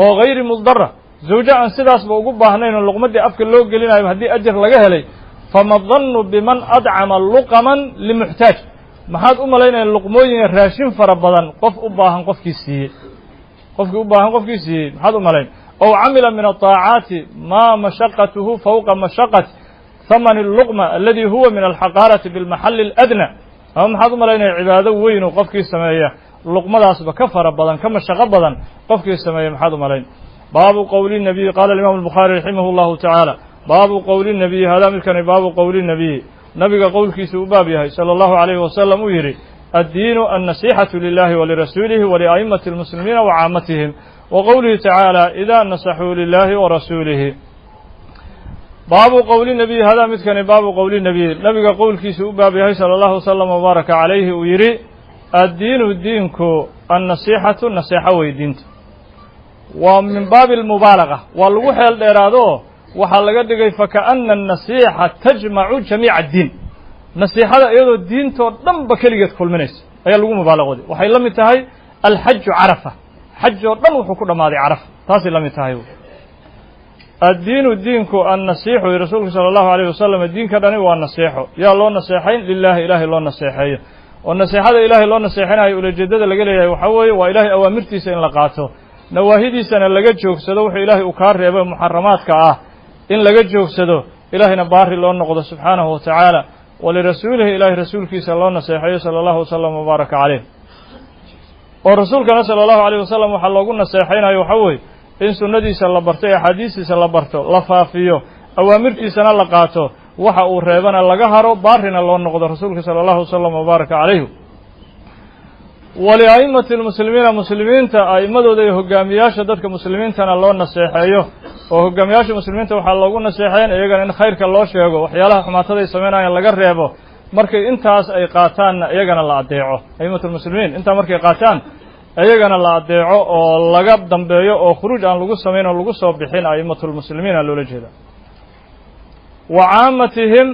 oo gayri mudara, zawjo aan sidaasba ugu baahnayn oo luqmadii afka loo gelinayo haddii ajar laga helay, fama dannu biman adcama luqaman limuxtaaj? Maxaad u malaynaya luqmooyin, raashin fara badan qof u baahan qofkii siiyey? Qofkii u baahan qofkii siiyey maxaad u malayn? Ow camila min aلطaacaati maa mashaqatuhu fawqa mashaqati hamani اluqma aladi huwa min alxaqaarati bilmaxali اladna. Ama maxaad u malaynaya cibaado weynu qofkii sameeya, luqmadaasba ka fara badan, ka mashaqo badan qofkii sameeya, maxaad u malayn? Baabu qowli nabiy. Qaala imam الbukhaari raximah اllahu tacaala: baabu qowli nabiyi, hadaa midkani baabu qowli nabiyi, nabiga qowlkiisu u baab yahay sala allahu alayhi wasalam uu yidhi: addiinu annasixatu lilahi walirasuulihi walia'imati almuslimiina wa caamatihim, wa qowlihi tacaala: idaa nasaxuu lilahi warasuulihi. Baabu qowli nabiyi, hadaa midkani baabu qowli nabiyi, nabiga qowlkiisu u baab yahay sala allahu wasalam wabaaraka calayhi uu yidhi: addiinu diinku annasiixatu, naseexo wey diinta. Waa min baabi almubaalaga, waa lagu xeel dheeraado, waxaa laga dhigay fakaأna الnasiixa tajmacu jamiica addiin, nasiixada iyadoo diintoo dhanba keligeed kulminaysa ayaa lagu mubaalaqooday. Waxay la mid tahay alxaju carafa, xaj oo dhan wuxuu ku dhammaaday carafa, taasay la mid tahay. Addiinu diinku annasiixu, rasuulku sala allahu alayh wasalam diinka dhani waa naseexo. Yaa loo naseexayn? Lilaahi, ilaahay loo naseexeeyo. Oo naseexada ilaahay loo naseexinayo ulajeedada laga leeyahay waxaa weeye waa ilaahay awaamirtiisa in la qaato, nawaahidiisana laga joogsado, wuxuu ilaahay uu kaa reebay muxaramaadka ah in laga joogsado, ilaahayna baari loo noqdo subxaanahu wa tacaala. Walirasuulihi, ilaahay rasuulkiisa loo naseexeeyo sala allahu wasalam wabaaraka caleyh. Oo rasuulkana sala allahu alayh wasalam waxaa loogu naseexaynayo waxaa weeye in sunnadiisa la barto, ee axaadiistiisa la barto, la faafiyo, awaamirtiisana la qaato, waxa uu reebana laga haro, baarina loo noqdo rasuulka sala allahu wasalam wabaaraka calayh. Walia'imati lmuslimiina, muslimiinta a'immadooda iyo hogaamiyaasha dadka muslimiintana loo naseexeeyo. Oo hogaamiyaasha muslimiinta waxaa loogu naseexeyn iyagana in khayrka loo sheego, waxyaalaha xumaatada ay sameynayaan laga reebo, markay intaas ay qaataanna iyagana la addeeco. A'immat lmuslimiin intaa markay qaataan iyagana la addeeco oo laga dambeeyo, oo khuruuj aan lagu samayn oo lagu soo bixin a'immatulmuslimiina loola jeeda. Wa caamatihim,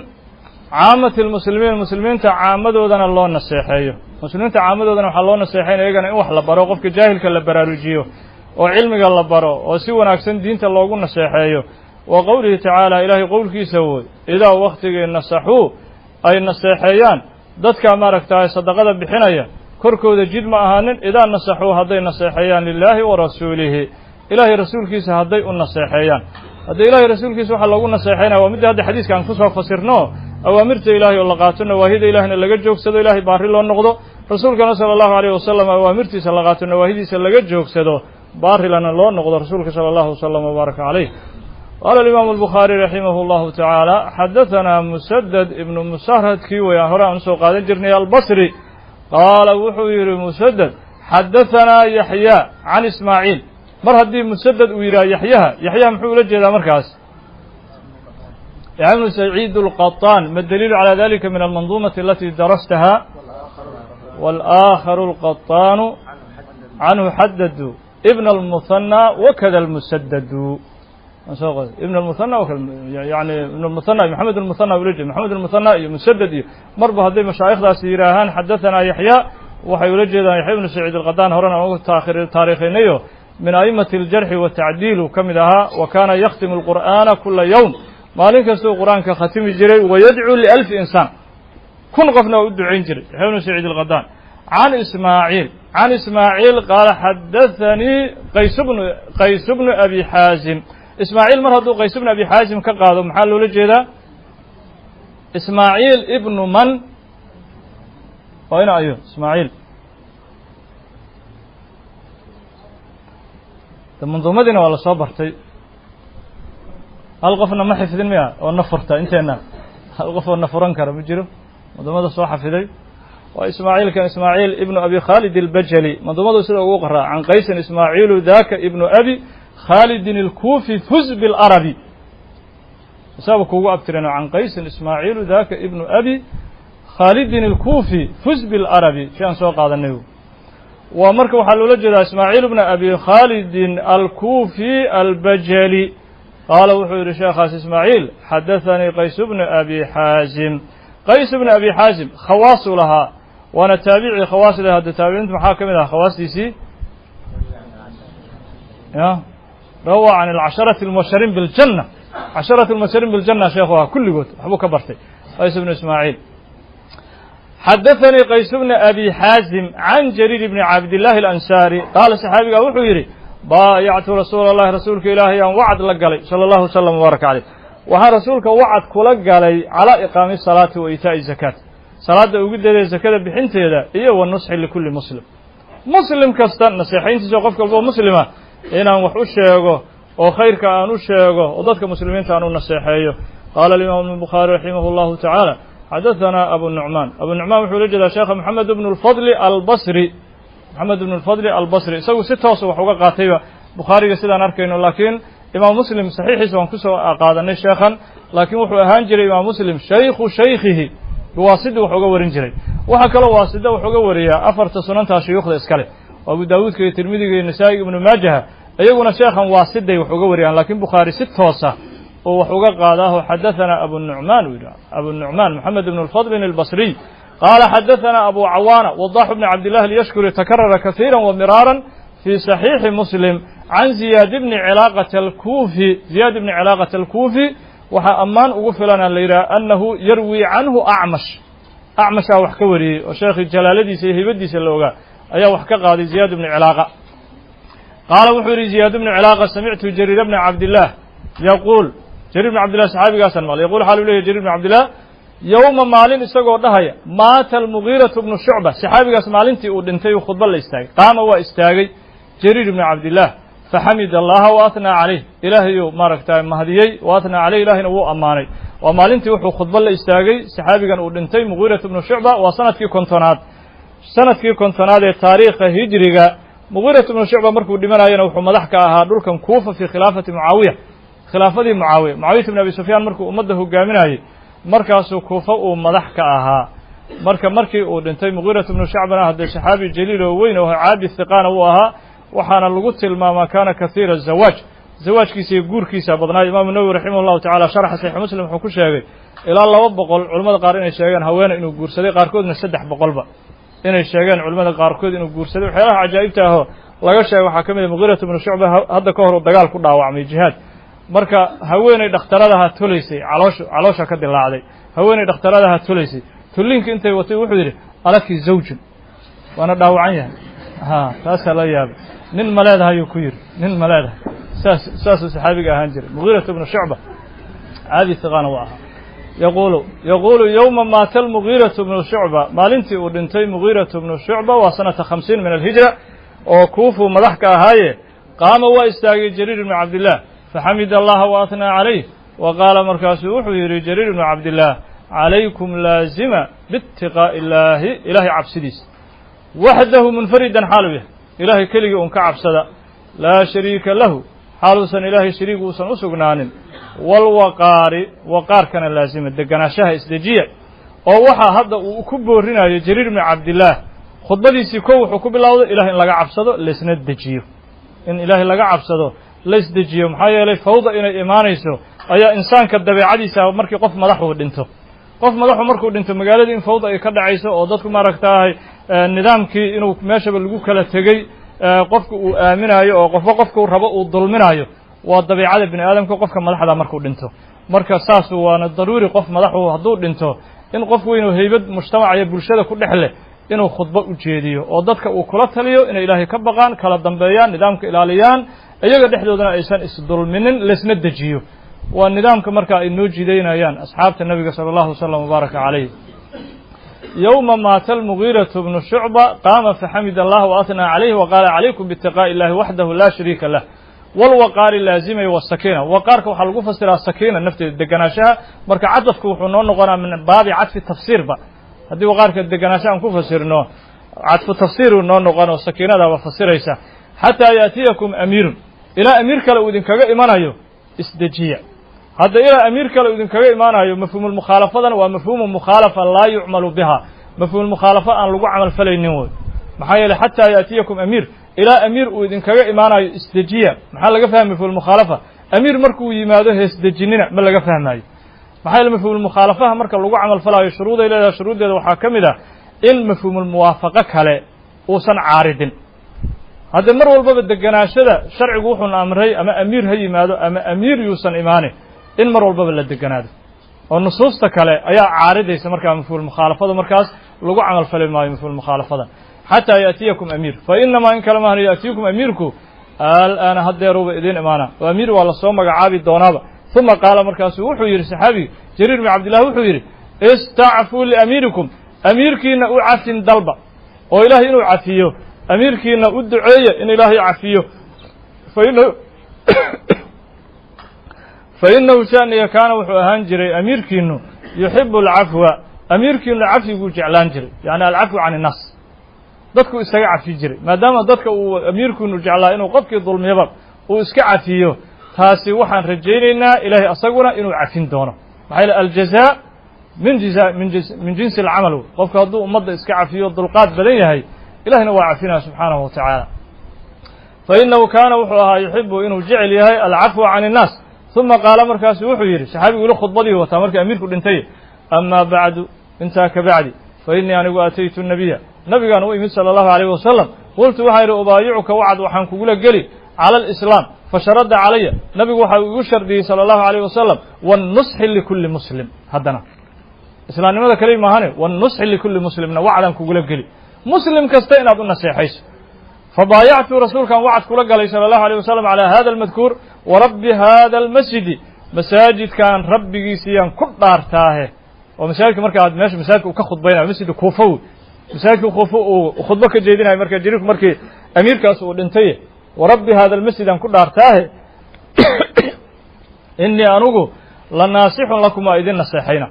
caamati lmuslimiin, muslimiinta caamadoodana loo naseexeeyo. Muslimiinta caamadoodana waxaa loo naseexeyn iyagana in wax la baro, qofka jaahilka la baraarujiyo oo cilmiga la baro oo si wanaagsan diinta loogu naseexeeyo. Wa qowlihi tacaala, ilaahay qowlkiisa woy: idaa waktigii nasaxuu, ay naseexeeyaan dadka maaragtaay sadaqada bixinaya, korkooda jid ma ahaanin. Idaa nasaxuu, hadday naseexeeyaan, lilaahi wa rasuulihi, ilaahay rasuulkiisa hadday u naseexeeyaan. Haddii ilahay rasuulkiisa waxaa loogu naseexeynaya waa midda hadda xadiiska aan kusoo fasirno: awaamirta ilahay oo la qaato, nawaahida ilahina laga joogsado, ilahay baari loo noqdo, rasuulkana sala allahu alayh wasalam awaamirtiisa la qaato, nawaahidiisa laga joogsado, baarilana loo noqdo rasuulka sala allahu wasalam wabaaraka caleyh. Qaala alimaamu albukhaari raximah llahu tacaala: xadahanaa Musadad ibnu Musarhad, kii weyaan hore aan usoo qaadan jirnay, Albasri. Qaala wuxuu yidhi Musadad: xadahanaa Yaxya can Ismaaciil. Mar haddii Musadad uu yidhaha Yaxyaha, Yaxyaha muxuu ula jeedaa markaas? Yaxya bnu Saciid alqaطaan. Ma daliilu calى dalika min almanduumati alati darastaha? wاlآakharu alqaطaanu canhu xadadu ibn اlmuhanى wakada almusadadu. Ibn اlmuhanى, yani ibn lmuhanى, Maxamed اlmuhanى ula jeeda, Maxamed اlmuhanى iyo Musadad iyo marba hadday mashaayikhdaasi yidhaahaan xadahanaa Yaxya, waxay ula jeedaan Yaxya ibnu Saciid alqadaan. Horena aan ugu taariikhinayo, min a'imati aljarxi watacdiil uu ka mid ahaa. Wa kaana yakhtimu alqur'aana kula yowm, maalin kastuu qur-aanka khatimi jiray. Wayadcuu lialfi insaan, 1000 qofna waa u ducayn jiray Yaxya ibnu Saciid alqadaan. Can Ismaaciil, can Ismaaciil qaala: xadathanii Qays bnu Abi Xaazim. Ismaaciil mar hadduu Qays ibnu Abi Xaasim ka qaado, maxaa loola jeedaa? Ismaaciil ibnu man waa ina ayo Ismaaciil. Manduumadiina waa la soo bartay. Hal qofna ma xifdin miya oo na furta inteena? Hal qof oo na furan kara ma jiro manduumada soo xafiday. Waa Ismaaciilkan, Ismaaciil ibnu Abi Khaalid albajali. Manduumadu sida ugu qoraa: can Qaysin Ismaaciilu daka ibnu Abi Khaalidin alkuufi fuz bilarabi. Isaaba kuugu abtireen: can Qaysin Ismaaciilu daka ibnu Abi Khaalidin alkuufi fuz bilarabi. Si aan soo qaadanay waa marka waxaa loola jeedaa Ismaaciil bna Abi Khaalidin alkuufi albajali. Qaala wuxuu yidhi sheekhaas Ismaaciil: xadathanii Qays bnu Abi Xaasim. Qays bnu Abi Xaasim khawaasuu lahaa, waana taabici khawaasle. Hadda taabiciintu maxaa ka mid aha khawaastiisii? Ya rawaa can alcasharati almubashariin biljanna, casharati almubashariin biljanna sheekhu ahaa, kulligood waxbuu ka bartay Qays bnu Ismaaciil. Xadaثanii Qays bna Abi Xaazim can Jariir bni Cabdillahi alansaari qaala, saxaabigaa wuxuu yidhi: baayactu rasuula allahi, rasuulka ilaahay aan wacd la galay, sala allahu wasalam wbaaraka caleyh. Waxaan rasuulka wacad kula galay calaa iqaami salaati wa iitaa'i zakaat, salaadda ugu deedaya, zakada bixinteeda, iyo wa nusxi likulli muslim, muslim kasta naseexayntiisa, qof walba oo muslima inaan wax u sheego oo khayrka aan u sheego oo dadka muslimiinta aan u naseexeeyo. Qaala alimaam ibnu Bukhaari raximah allahu tacaala: xadaثana Abu Nucmaan. Abu Nucmaan wuxuu la jeedaa sheekha Moxamed bnu lfadli albasri. Moxamed ibnu lfadli albasri isagu si toosa wax uga qaatayba Bukhaariga sidaan arkayno, laakiin Imaam Muslim saxiixiisa waan kusoo qaadanay sheekhan. Laakiin wuxuu ahaan jiray Imaam Muslim shaykhu shaykhihi, biwaasida wax uga warin jiray. Waxaa kaloo waasida wax uga wariyaa afarta sunantaa shuyuukhda iskale, oo Abu Daawuudka iyo Tirmidiga iyo Nasaa'iga, Ibnu Maajaha, iyaguna sheekhan waasiday wax uga wariyaan, laakiin Bukhaari si toosa oo wax uga qaadaaho. Xadaثana Abu Nucmaan uu yidhi, Abu Nucmaan Moxamed ibn lfadlin albasriy qaala xadaثana Abu Cawaana Wadax bn Cabdillahi alyashkuri, takarara kasiira wa miraaran fi صaxiixi Muslim, can Ziyaad bni Cilaaqata alkuufi. Ziyaad bni Cilaaqata alkuufi waxaa ammaan ugu filana la yidhaha annahu yarwi canhu Acmash. Acmashaa wax ka wariyey oo sheekhii jalaaladiisa iyo hibadiisa la ogaa ayaa wax ka qaaday Ziyaad bni Cilaaqa. Qaala wuxuu yidhi Ziyaad bni Cilaaqa: samictu Jariir bna Cabdillaah yaquul. Jariir bn Cabdillah saxaabigaasaan maqlay. Yaqul, xaal u leyahy Jariir bn Cabdillah, yowma maalin isagoo dhahaya maata almugiiratu bnu Shucba, saxaabigaas maalintii uu dhintay uu khudba la istaagay. Qaama, waa istaagay Jariir bnu Cabdillaah, faxamid allaha wa athnaa calayh, ilaahayuu maaragta mahadiyey, wa athnaa caleyh, ilahayna wuu ammaanay. Waa maalintii wuxuu khudba la istaagay saxaabigan uu dhintay Mugiiratu bnu Shucba. Waa sanadkii 50aad, sanadkii 50aad ee taariikha hijriga. Mugiiratu bnu Shucba markuu dhimanayana wuxuu madax ka ahaa dhulkan Kuufa fii khilaafati Mucaawiya, khilaafadii Mucaawiya, Mucaawiyat bn Abi Sufyaan markuu ummadda hogaaminayey, markaasuu Kuufa uu madax ka ahaa. Marka markii uu dhintay Mugiiratu bnu Shacbana, haddee saxaabi jaliil oo weyn oo caabid hiqaana wuu ahaa, waxaana lagu tilmaamaa kaana kasiira zawaaj, zawaajkiisa iyo guurkiisa badnaa. Imaamu Nawowi raximah llahu tacala sharxa Saxiix Muslim wuxuu ku sheegay ilaa 200, culamada qaar inay sheegeen haweene inuu guursaday, qaarkoodna 300ba inay sheegeen culamada qaarkood inuu guursaday. Waxyaalaha cajaa'ibta ahoo laga sheegay waxaa ka mid a Mugiiratu bnu Shucba hadda ka hor uu dagaal ku dhaawacmay jihaad. Marka haweeney dhakhtaradaha tolaysay, caloosha caloosha ka dilaacday, haweeney dhakhtaradaha tolaysay, tulliinka intay watay wuxuu yidhi: alaki zawjun? Waana dhaawacan yahay. Ha, taasaa la yaabay. Nin ma leedahayuu ku yidhi, nin ma leedahay? Saas saasuu saxaabiga ahaan jiray Mugiiratu bnu Shucba, caadi hiqaana waa ahaa. Yaquulu yowma maata almugiiratu bnu Shucba, maalintii uu dhintay Mugiiratu bnu Shucba, waa sanata 50 min alhijra oo Kuufuu madax ka ahaaye. Qaama, waa istaagay Jariir ibnu Cabdillaah, faxamid allaha wa athnaa calayh, wa qaala, markaasuu wuxuu yidhi Jariir ibnu Cabdillaah: calaykum, laazima, biitiqaa'i illaahi, ilaahay cabsidiisa, waxdahu munfaridan, xaaluu yahay ilaahay keligii un ka cabsada, laa shariika lahu, xaaluusan ilaahay shariig uusan u sugnaanin, walwaqaari, waqaarkana laazima, deganaanshaha isdejiya. Oo waxaa hadda uu ku boorinayo Jariir ibnu Cabdillaah khudbadiisii kow wuxuu ku bilowday ilahay in laga cabsado, laysna dejiyo, in ilaahay laga cabsado, laysdejiyo. Maxaa yeelay fawda inay imaanayso ayaa insaanka dabeecadiisa markii qof madaxuu dhinto, qof madaxu markuu dhinto magaaladii in fawda ay ka dhacayso oo dadku maaragtaahay nidaamkii inuu meeshaba lagu kala tegey, qofku uu aaminayo oo qofba qofkuu rabo uu dulminayo, waa dabiicada bini aadamka qofka madaxda markuu dhinto. Marka saasu waana daruuri qof madaxu hadduu dhinto in qof weyn oo haybad mujtamaca iyo bulshada ku dhex leh inuu khudbo u jeediyo oo dadka uu kula taliyo inay ilaahay ka baqaan, kala dambeeyaan, nidaamka ilaaliyaan, Iyaga dhexdoodana aysan isdulminin, laysna dejiyo. Waa nidaamka marka ay noo jidaynayaan asxaabta nabiga sala allahu wasalam wabaaraka calayh. Yowma maata almugiiratu bnu shucba qaama faxamid allah waathnaa calayh waqaala calaykum biitiqaa'i illahi waxdahu laa shariika lah walwaqaari laazimay wasakiina. Waqaarka waxaa lagu fasiraa sakiina, nafteeda deganaanshaha. Marka cadafku wuxuu noo noqonaa min baabi cadfi tafsiirba. Haddii waqaarka deganaanshaha aan ku fasirno, cadfu tafsiiruu noo noqonoo sakiinadaaba fasiraysa. Xataa yaatiyakum amiirun, ilaa amiir kale uu idinkaga imanayo isdejiya. Hadda ilaa amiir kale uu idinkaga imaanayo, mafhuumulmukhaalafadana waa mafhuumu mukhaalafa laa yucmalu biha, mafhuumulmukhaalafa aan lagu camal falaynin wey. Maxaa yeeley xataa yaatiyakum amiir, ilaa amiir uu idinkaga imaanayo isdejiya, maxaa laga fahmay mafhuumulmukhaalafa? Amiir markuu yimaado heesdejinina ma laga fahmaayo. Maxaa yeele mafhuumulmukhaalafaha marka lagu camal falaayo shuruuday leedahay. Shuruuddeeda waxaa ka mid ah in mafhuumulmuwaafaqo kale uusan caaridin. Hadde mar walbaba deganaashada sharcigu wuxuuna amray, ama amiir ha yimaado ama amiir yuusan imaanin, in mar walbaba la deganaado, oo nusuusta kale ayaa caaridaysa. Markaa mafhuumulmukhaalafada markaas lagu camal fali maayo mafhuumulmukhaalafada. Xataa yaatiyakum amiir, fa inamaa in kale maahan yaatiikum amiirku al'aana, haddeeruuba idiin imaana, oo amiir waa lasoo magacaabi doonaaba. Uma qaala, markaasuu wuxuu yidhi saxaabigi Jariir bin Cabdillah, wuxuu yidhi: istacfuu liamiirikum, amiirkiina u cafin dalba, oo ilaahay inuu cafiyo amiirkiina u duceeya, in ilaahay cafiyo. Fa inahu shaniga kaana wuxuu ahaan jiray amiirkiinu yuxibu alcafwa, amiirkiinu cafiguu jeclaan jiray, yacni alcafwu can innaas, dadku isaga cafi jiray. Maadaama dadka uu amiirkiinu jeclaa inuu qofkii dulmiyaba uu iska cafiyo, taasi waxaan rajaynaynaa ilaahay asaguna inuu cafin doono. Maxaa yeele aljazaa min jiza min jinsi alcamal. Qofku hadduu ummadda iska cafiyo, dulqaad badan yahay, ilahina waa cafinaya subxaanahu wa tacaala. Fa inahu kaana wuxuu ahaa yuxibu inuu jecel yahay alcafwa can innaas. Uma qaala, markaasu wuxuu yidhi saxaabigu, weli khudbadii wataa markii amiirku dhintay: amaa bacdu, intaa ka bacdi, fa innii anigu ataytu nabiya, nabigaan u imid sala allahu alayh wasalam. Qultu, waxaa yidhi: ubaayicuka, wacad waxaan kugula geli cala alislaam. Fasharada calaya, nabigu waxa uu igu shardiyey sala allahu alayh wasalam wannusxi likulli muslim. Haddana islaamnimada kali maahane, wannusxi likulli muslimna, wacdaan kugula geli muslim kasta inaad u naseexayso. Fabaayactu, rasuulkan wacad kula galay sala allahu alayh wasalam calaa hada almadkuur. Warabbi hada almasjidi, masaajidkan rabbigiisiyaan ku dhaartaahe. Oo masaajidka markaa meesha masaajidka uu ka khudbaynayo, masjidka Kuufa wey, masaajidka Kuufa uu khudbo ka jeedinayo marka Jariirku markii amiirkaas uu dhintay. Warabbi hada almasjid aan ku dhaartaahe, innii anugu la naasixun lakum, waa idin naseexayna.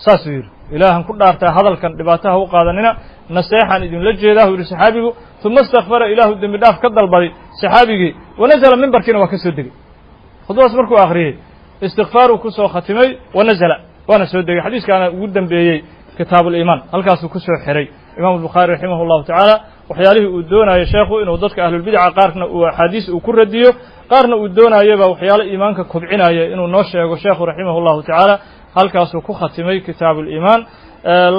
Saasuu yidhi: ilaahan ku dhaartaa, hadalkan dhibaataha u qaadanina, naseexaan idinla jeedaa, hu yidhi saxaabigu. Uma istakfara, ilaahu dembi dhaaf ka dalbaday saxaabigii. Wanazala, mimbarkiina waa ka soo degay. Khudbadaas markuu akhriyey istikfaaruu ku soo khatimay, wanazala, waana soo degay. Xadiiskaana ugu dambeeyey kitaabuliimaan, halkaasuu ku soo xiray imaamu Bukhaari raximah llahu tacaala. Waxyaalihii uu doonayo sheekhu inuu dadka ahlulbidaca qaarna uu axaadiis uu ku radiyo, qaarna uu doonayaba waxyaalo iimaanka kobcinaya inuu noo sheego sheekhu raximah llahu tacaala, halkaasuu ku khatimay kitaabuliimaan.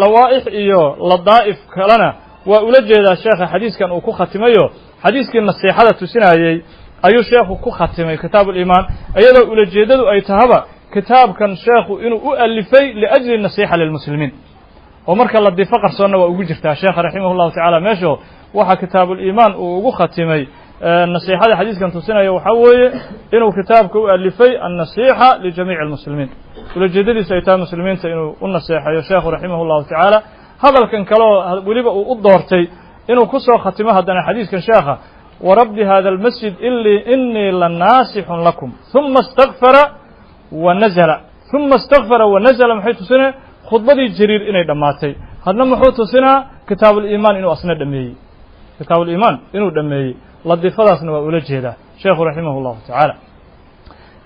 Lawaa'ix iyo ladaa'if kalena waa ula jeedaa sheekha xadiiskan uu ku khatimayo. Xadiiskii nasiixada tusinayey ayuu sheekhu ku khatimay kitaabuliimaan, iyadoo ulajeeddadu ay tahaba kitaabkan sheekhu inuu u alifay liajli nasiixa lilmuslimiin, oo marka ladiifo qarsoonna waa ugu jirtaa sheekha raximah llahu tacaala. Meesho waxa kitaabuliimaan uu ugu khatimay nasiixada xadiiskan tusinaya waxaa weeye inuu kitaabka u alifay annasiixa lijamiici almuslimiin, ulajeedadiisu ay tahay muslimiinta inuu u naseexayo sheekhu raximah llahu tacaala. Hadalkan kaleo weliba uu u doortay inuu ku soo khatimo haddana xadiiskan sheekha, warabbi hada almasjid inii la naasixun lakum, uma istakfara wa nazala, uma istakfara wa nazala, maxay tusinaa? Khudbadii Jariir inay dhammaatay. Hadna muxuu tusinaa? Kitaabuliimaan inuu asna dhameeyey, kitaabuliimaan inuu dhameeyey. Ladiifadaasna waa ula jeedaa sheekhu raximah llahu tacaala.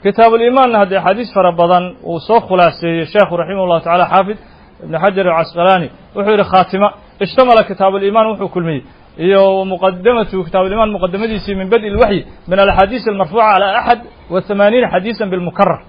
Kitaabuliimaanna haddii axaadiis fara badan uu soo khulaaseeyey sheekhu raximah llahu tacala. Xaafid Ibn Xajar alcasqalaani wuxuu yidhi: khaatima ishtamala kitaabuliimaan, wuxuu kulmiyey iyo muqadamatu kitaabuliimaan muqadamadiisii min bad'i lwaxyi min alaxaadiis almarfuuca calaa 81 xadiisan bilmukarar,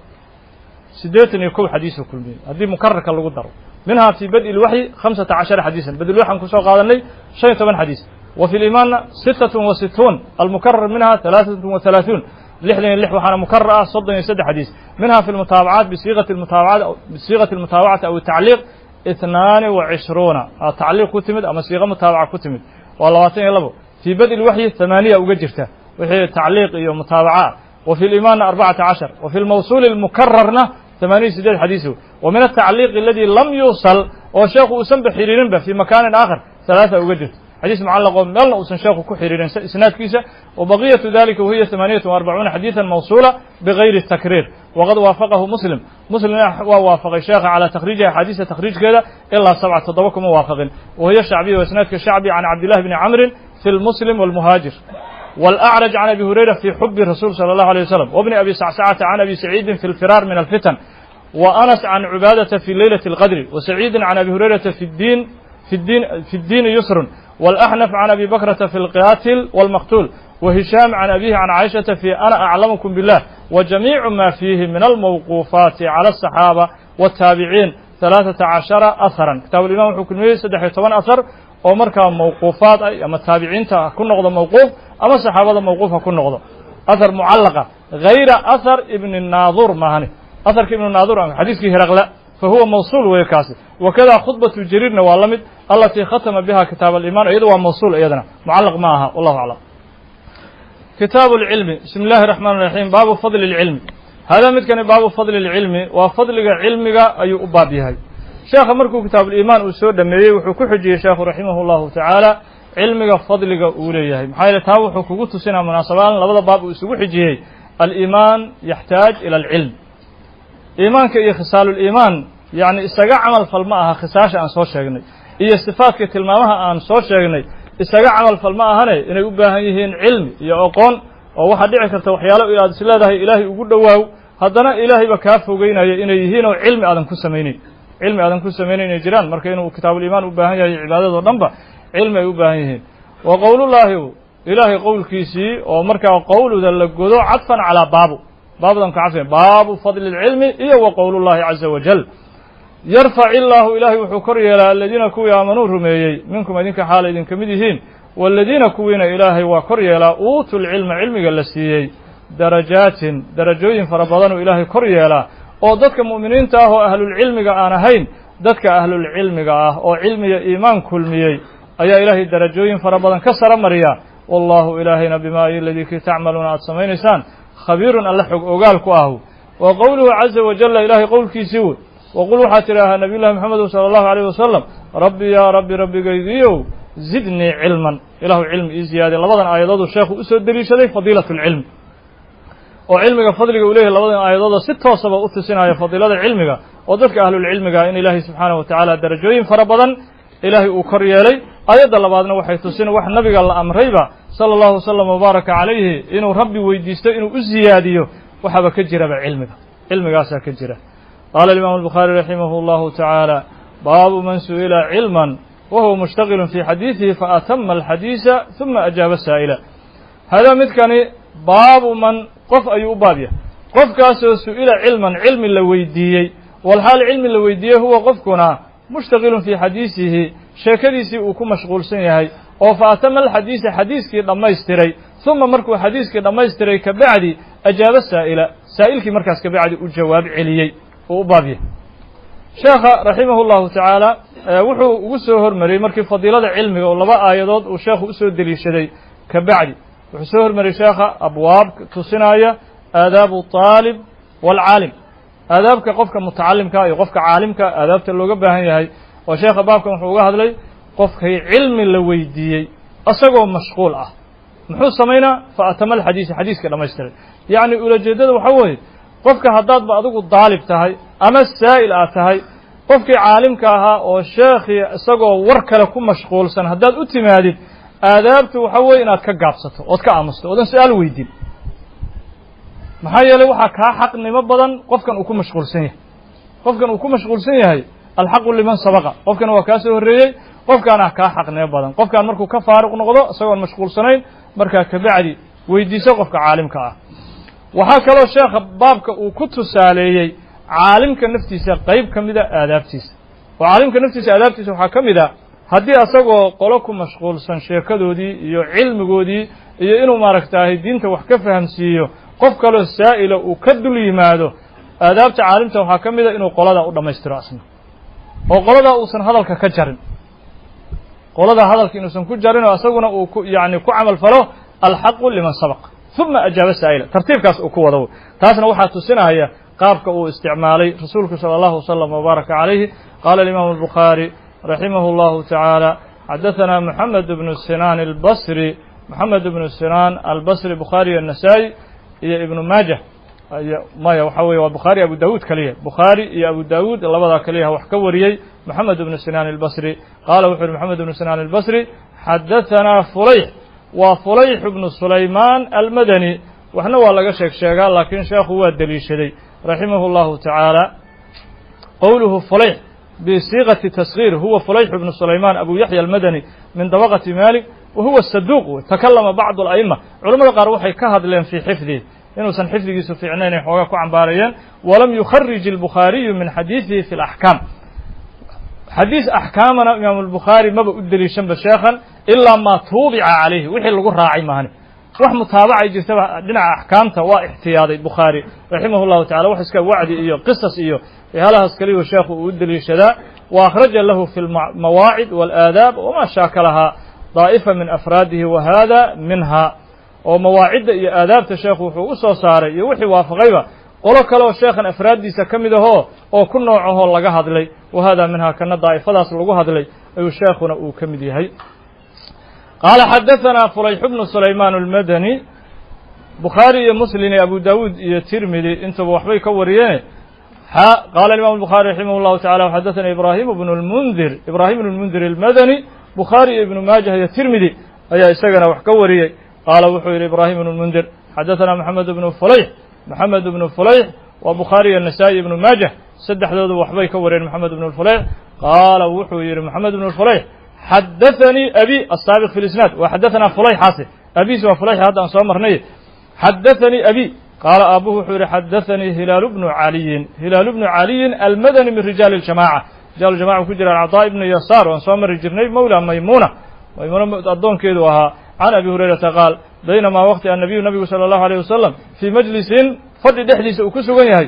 81 xadiisuu kulmiyey haddii mukararka lagu daro. Minhaa fii bad'i lwaxyi 15 xadiisan, badilwaxan kusoo qaadanay 15 xadiis. Wa fi liimaanna 66, almukarar minha 33, 66, waxaana mukarar ah 33 xadiis. Minha fi lmutaabacaat bisiiqati mutaabacat, bisiiqati almutaabacati aw tacliiq 22, tacliiq ku timid ama siiqo mutaabaca ku timid, waa 22. Fii bad'i lwaxyi 8 uga jirta. Wixii tacliiq iyo mutaabaca. Wa fi liimaanna 14, wa fi lmawsuuli almukararna 88 xadiis wey. Wa min altacliiq aladi lam yuusal, oo sheekhu uusanba xiriirinba, fi makaanin aakhar halaaa uga jirto xadiis mucallaqoo meelna uusan sheekhu ku xiriirin isnaadkiisa. Wa baqiyatu dalika wahiya 48 xadiidan mawsuula bigayri takriir. Waqad waafaqahu Muslim, Muslimna waa waafaqay sheekha calaa takhriijihi axaadiista takhriijkeeda, ilaa sabca, 7 kuma waafaqin. Wahiya shacbiya wa isnaadka Shacbi can Cabdillahi bni Camrin fi lmuslim walmuhaajir, والأعرج عن أبي هريرة في حب الرسول صلى الله عليه وسلم، وابن أبي سعسعة عن أبي سعيد في الفرار من الفتن، وأنس عن عبادة في ليلة القدر، وسعيد عن أبي هريرة في الدين يسر، والأحنف عن أبي بكرة في القاتل والمقتول، وهشام عن أبيه عن عائشة في أنا أعلمكم بالله. وجميع ما فيه من الموقوفات على الصحابة والتابعين 13 أثرا. كتاب الإيمان wuxuu kulmiyey 13 أثر oo markaa mawquufaad ay ama taabiciinta ku noqdo mawquuf ama saxaabada mawquuf ha ku noqdo, athar mucallaqa, gayra athar Ibni Naadur maahani. Atharka Ibnu Naadur, xadiiskii Hiraqle, fa huwa mawsuul weeye kaasi. Wakada khudbatu Jariirna waa la mid, alatii khatama biha kitaab aliman, iyada waa mawsuul, iyadana mucallaq ma aha. Wallahu aclam. Kitaabu lcilmi. Bismi illahi raxmaan raxiim. Baabu fadli lcilmi. Hada midkani baabu fadli lcilmi, waa fadliga cilmiga ayuu u baab yahay. Sheekha markuu kitaabuliimaan uu soo dhameeyey, wuxuu ku xujiyey sheekhu raximah llahu tacaala cilmiga fadliga uu leeyahay. Maxaa yeele taa wuxuu kugu tusinaa munaasabaan labada baab uu isugu xijiyey: aliimaan yaxtaaj ila alcilm. Iimaanka iyo khisaaluliimaan yacni isaga camal fal ma aha. Khisaasha aan soo sheegnay iyo sifaadka tilmaamaha aan soo sheegnay isaga camal fal ma ahane, inay u baahan yihiin cilmi iyo aqoon. Oo waxaa dhici karta waxyaalo aad is leedahay Ilaahay ugu dhowaaw, haddana Ilaahayba kaa fogeynaya inay yihiin, oo cilmi aadan ku samayneyn, cilmi aadan ku samaynayn inay jiraan. Marka inuu kitaabuliimaan u baahan yahay, cibaadado dhan ba cilmi ay u baahan yihiin. Wa qowlullaahi, Ilaahay qowlkiisii, oo markaa qowluda la godo cadfan calaa baabu, baabudan ka cadfan, baabu fadli اlcilmi, iyo wa qowlullahi caza wajal: yarfac illaahu, Ilaahay wuxuu kor yeelaa, aladiina kuwii aamanuu rumeeyey, minkum idinka xaala idinka mid yihiin, waladiina kuwiina Ilaahay waa kor yeelaa, uutuu lcilma cilmiga la siiyey, darajaatin, darajooyin fara badanuu Ilaahay kor yeelaa. Oo dadka mu'miniinta ah oo ahlulcilmiga aan ahayn, dadka ahlulcilmiga ah oo cilmiga iimaan kulmiyey ayaa Ilaahay darajooyin fara badan ka sara mariya. Wallahu, Ilaahayna, bimaa aladii kii tacmaluuna aad samaynaysaan, khabiirun, alle xog ogaal ku ahu. Wa qowluhu caza wajalla, Ilaahay qowlkiisii wey: waqul, waxaad tidhaahaa Nabiy llahi Maxamedu sala allahu alayh wasalam: rabbi yaa rabbi, rabbigaygiiyow, zidnii cilman, Ilahu cilmi ii ziyaadiy. Labadan aayadooduu sheekhu usoo deliishaday fadiilat lcilmi, oo cilmiga fadliga uu leeyahy labadan aayadooda si toosaba u tusinaya fadiilada cilmiga, oo dadka ahlulcilmiga in Ilaahay subxaanahu wa tacaala darajooyin fara badan Ilaahay uu kor yeelay. Aayadda labaadna waxay tusin wax nabiga la amrayba sala allahu wasalam wabaaraka calayhi, inuu Rabbi weydiisto inuu u ziyaadiyo waxaaba ka jiraba cilmiga, cilmigaasaa ka jira. Qaala imaamu albukhaari raximah llahu tacaala: baabu man su'ila cilman wa huwa mushtaqilun fi xadiidihi faatama alxadiisa uma ajaaba saa'ila. Hadaa midkani baabu man, qof ayuu u baab yahay, qofkaasoo su'ila cilman, cilmi la weydiiyey, walxaal cilmi la weydiiyey, huwa qofkuna mushtaqilun fii xadiisihi, sheekadiisii uu ku mashquulsan yahay, oo fa atama alxadiisa, xadiiskii dhammaystiray, uma markuu xadiiskii dhammaystiray kabacdi, ajaaba saa'ila, saa'ilkii markaas kabacdi u jawaab celiyey uu u baab yahay. Sheekha raximahu llahu tacaala wuxuu ugu soo hormariyey markii fadiilada cilmiga oo laba aayadood uu sheekhu usoo deliishaday kabacdi, wuxuu soo hormariyey sheekha abwaab tusinaya aadaabu aalib waalcaalim, aadaabka qofka mutacalimka iyo qofka caalimka, aadaabta looga baahan yahay. Oo sheekha baabkan wuxuu uga hadlay qofkay cilmi la weydiiyey isagoo mashquul ah muxuu samaynaa? Fa atama alxadiisa, xadiiska dhamaystiray. Yacni ulajeeddada waxaa weeye, qofka haddaadba adigu daalib tahay ama saa'il aad tahay, qofkii caalimka ahaa oo sheekhii isagoo war kale ku mashquulsan haddaad u timaadid, aadaabtu waxa weeye inaad ka gaabsato ood ka aamusto oodan su-aal weydin. Maxaa yeelay waxaa kaa xaqnimo badan qofkan uu ku mashquulsan yahay, qofkan uu ku mashquulsan yahay. Alxaqu liman sabaqa, qofkan waa kaa soo horreeyey, qofkaana kaa xaqnimo badan. Qofkaan markuu ka faaruq noqdo isagoon mashquulsanayn, markaa kabacdi weydiiso qofka caalimka ah. Waxaa kaloo sheekha baabka uu ku tusaaleeyey caalimka naftiisa qeyb ka mida aadaabtiisa. Oo caalimka naftiisa aadaabtiisa waxaa ka mid a, haddii asagoo qolo ku mashquulsan sheekadoodii iyo cilmigoodii iyo inuu maaragtaahay diinta wax ka fahamsiiyo, qof kaloo saa'ila uu ka dul yimaado, aadaabta caalimta waxaa ka mida inuu qoladaa u dhammaystiro asna, oo qoladaa uusan hadalka ka jarin, qoladaa hadalka inuusan ku jarin, oo asaguna uu ku yacni ku camal falo Alxaqu liman sabaq uma ajaaba saa'ila, tartiibkaas uu ku wado. Taasna waxaa tusinaya qaabka uu isticmaalay rasuulku sala allahu wasalam wabaaraka calayhi. Qaala alimaamu albukhaari raximahu llahu tacaala: xadaثana moxamed bnu sinaan albasri. Moxamed ibnu sinaan albasri, Bukhaari iyo Nasaa-i iyo Ibnu Maajah. Maya, waxaa weye waa Bukhaari, Abu Dawuud kaliya. Bukhaari iyo Abu Dawuud labadaa kaliyaha wax ka wariyey Moxamed ibnu sinaan albasri. Qaala wuxu uhi Moxamed ibnu sinaan albasri: xadahanaa Fulayx. Waa Fulayx ibnu Sulaymaan almadani. Waxna waa laga sheeg sheegaa, laakiin sheekhu waa deliishaday raximahu llahu tacaala. Qowluhu Fulayx bisiiqati taskhiir, huwa Fulayx ibnu Sulaymaan Abu Yaxya almadani min dabaqati Malik, wa huwa saduuq. Takalama bacdu ala'ima, culamada qaar waxay ka hadleen fii xifdihi, inuusan xifdigiisu fiicnayn ay xoogaa ku cambaarayeen. Walam yukharij albukhaariyu min xadiidihi fi laxkaam. Xadiis axkaamana imaamu albukhaari maba u deliishanba sheekhan, ilaa maa tuubica calayhi, wixii lagu raacay maahane. Wax mutaabacay jirtaba dhinaca axkaamta waa ixtiyaaday Bukhaari raximah llahu tacala. Wax iska wacdi iyo qisas iyo halahaas kaliyu sheekhu uu u deliishadaa. Wa akhraja lahu fi lmawaacid waalaadaab wamaa shaakalahaa daa'ifa min afraadihi, wa hada minha. Oo mawaacidda iyo aadaabta sheekhu wuxuu u soo saaray iyo wixii waafaqayba qolo kale oo sheekhan afraaddiisa ka mid ahoo oo ku nooc ahoo laga hadlay. Wa hada minhaa, kana daa'ifadaas lagu hadlay ayuu sheekhuna uu ka mid yahay. Qaala xadahanaa Fulayx bnu Sulaymaan almadani. Bukhaari iyo Muslim iyo Abu Dawuud iyo Tirmidi intaba waxbay ka wariyeen. Qaala imam الbuخaarي raximah الlahu tacala: xadaثana Ibrahim bnu اlmundir. Ibrahim bnu lmundir almadani, Bukhaari iyo Ibnu Maajah iyo Tirmidi ayaa isagana wax ka wariyey. Qaala wuxuu yidhi Ibrahim bnu lmundir: xadaثana Moxamed bnu Fulayx. Moxamed bnu Fulayx waa Bukhaari iyo Nasaa-i, Ibnu Maajah, saddexdoodu waxbay ka wariyeen Moxamed bnu Fulayx. Qaala wuxuu yidhi Moxamed bnu Fulayx: xadaثanii abi asaabiq fi lisnaad. Waa xadaثanaa Fulayxaasi, abiis waa Fulayx hadda aan soo marnay. Xadaثanii abi qaala, aabuhu wuxuu yihi: xadaثanii Hilaal bnu Caliyin. Hilaal bnu Caliyin almadani min rijaali اljamaca, rijaal jamaca ku jiraan. Caطaa ibnu Yasaar waan soo mari jirnay, mawla Maymuna, Maymuna addoonkeedu ahaa. Can Abi Hurayrata qaal: baynamaa waqti annabiyu, nabigu sala allahu alayh wasalam, fii majlisin, fadhi dhexdiisa uu ku sugan yahay,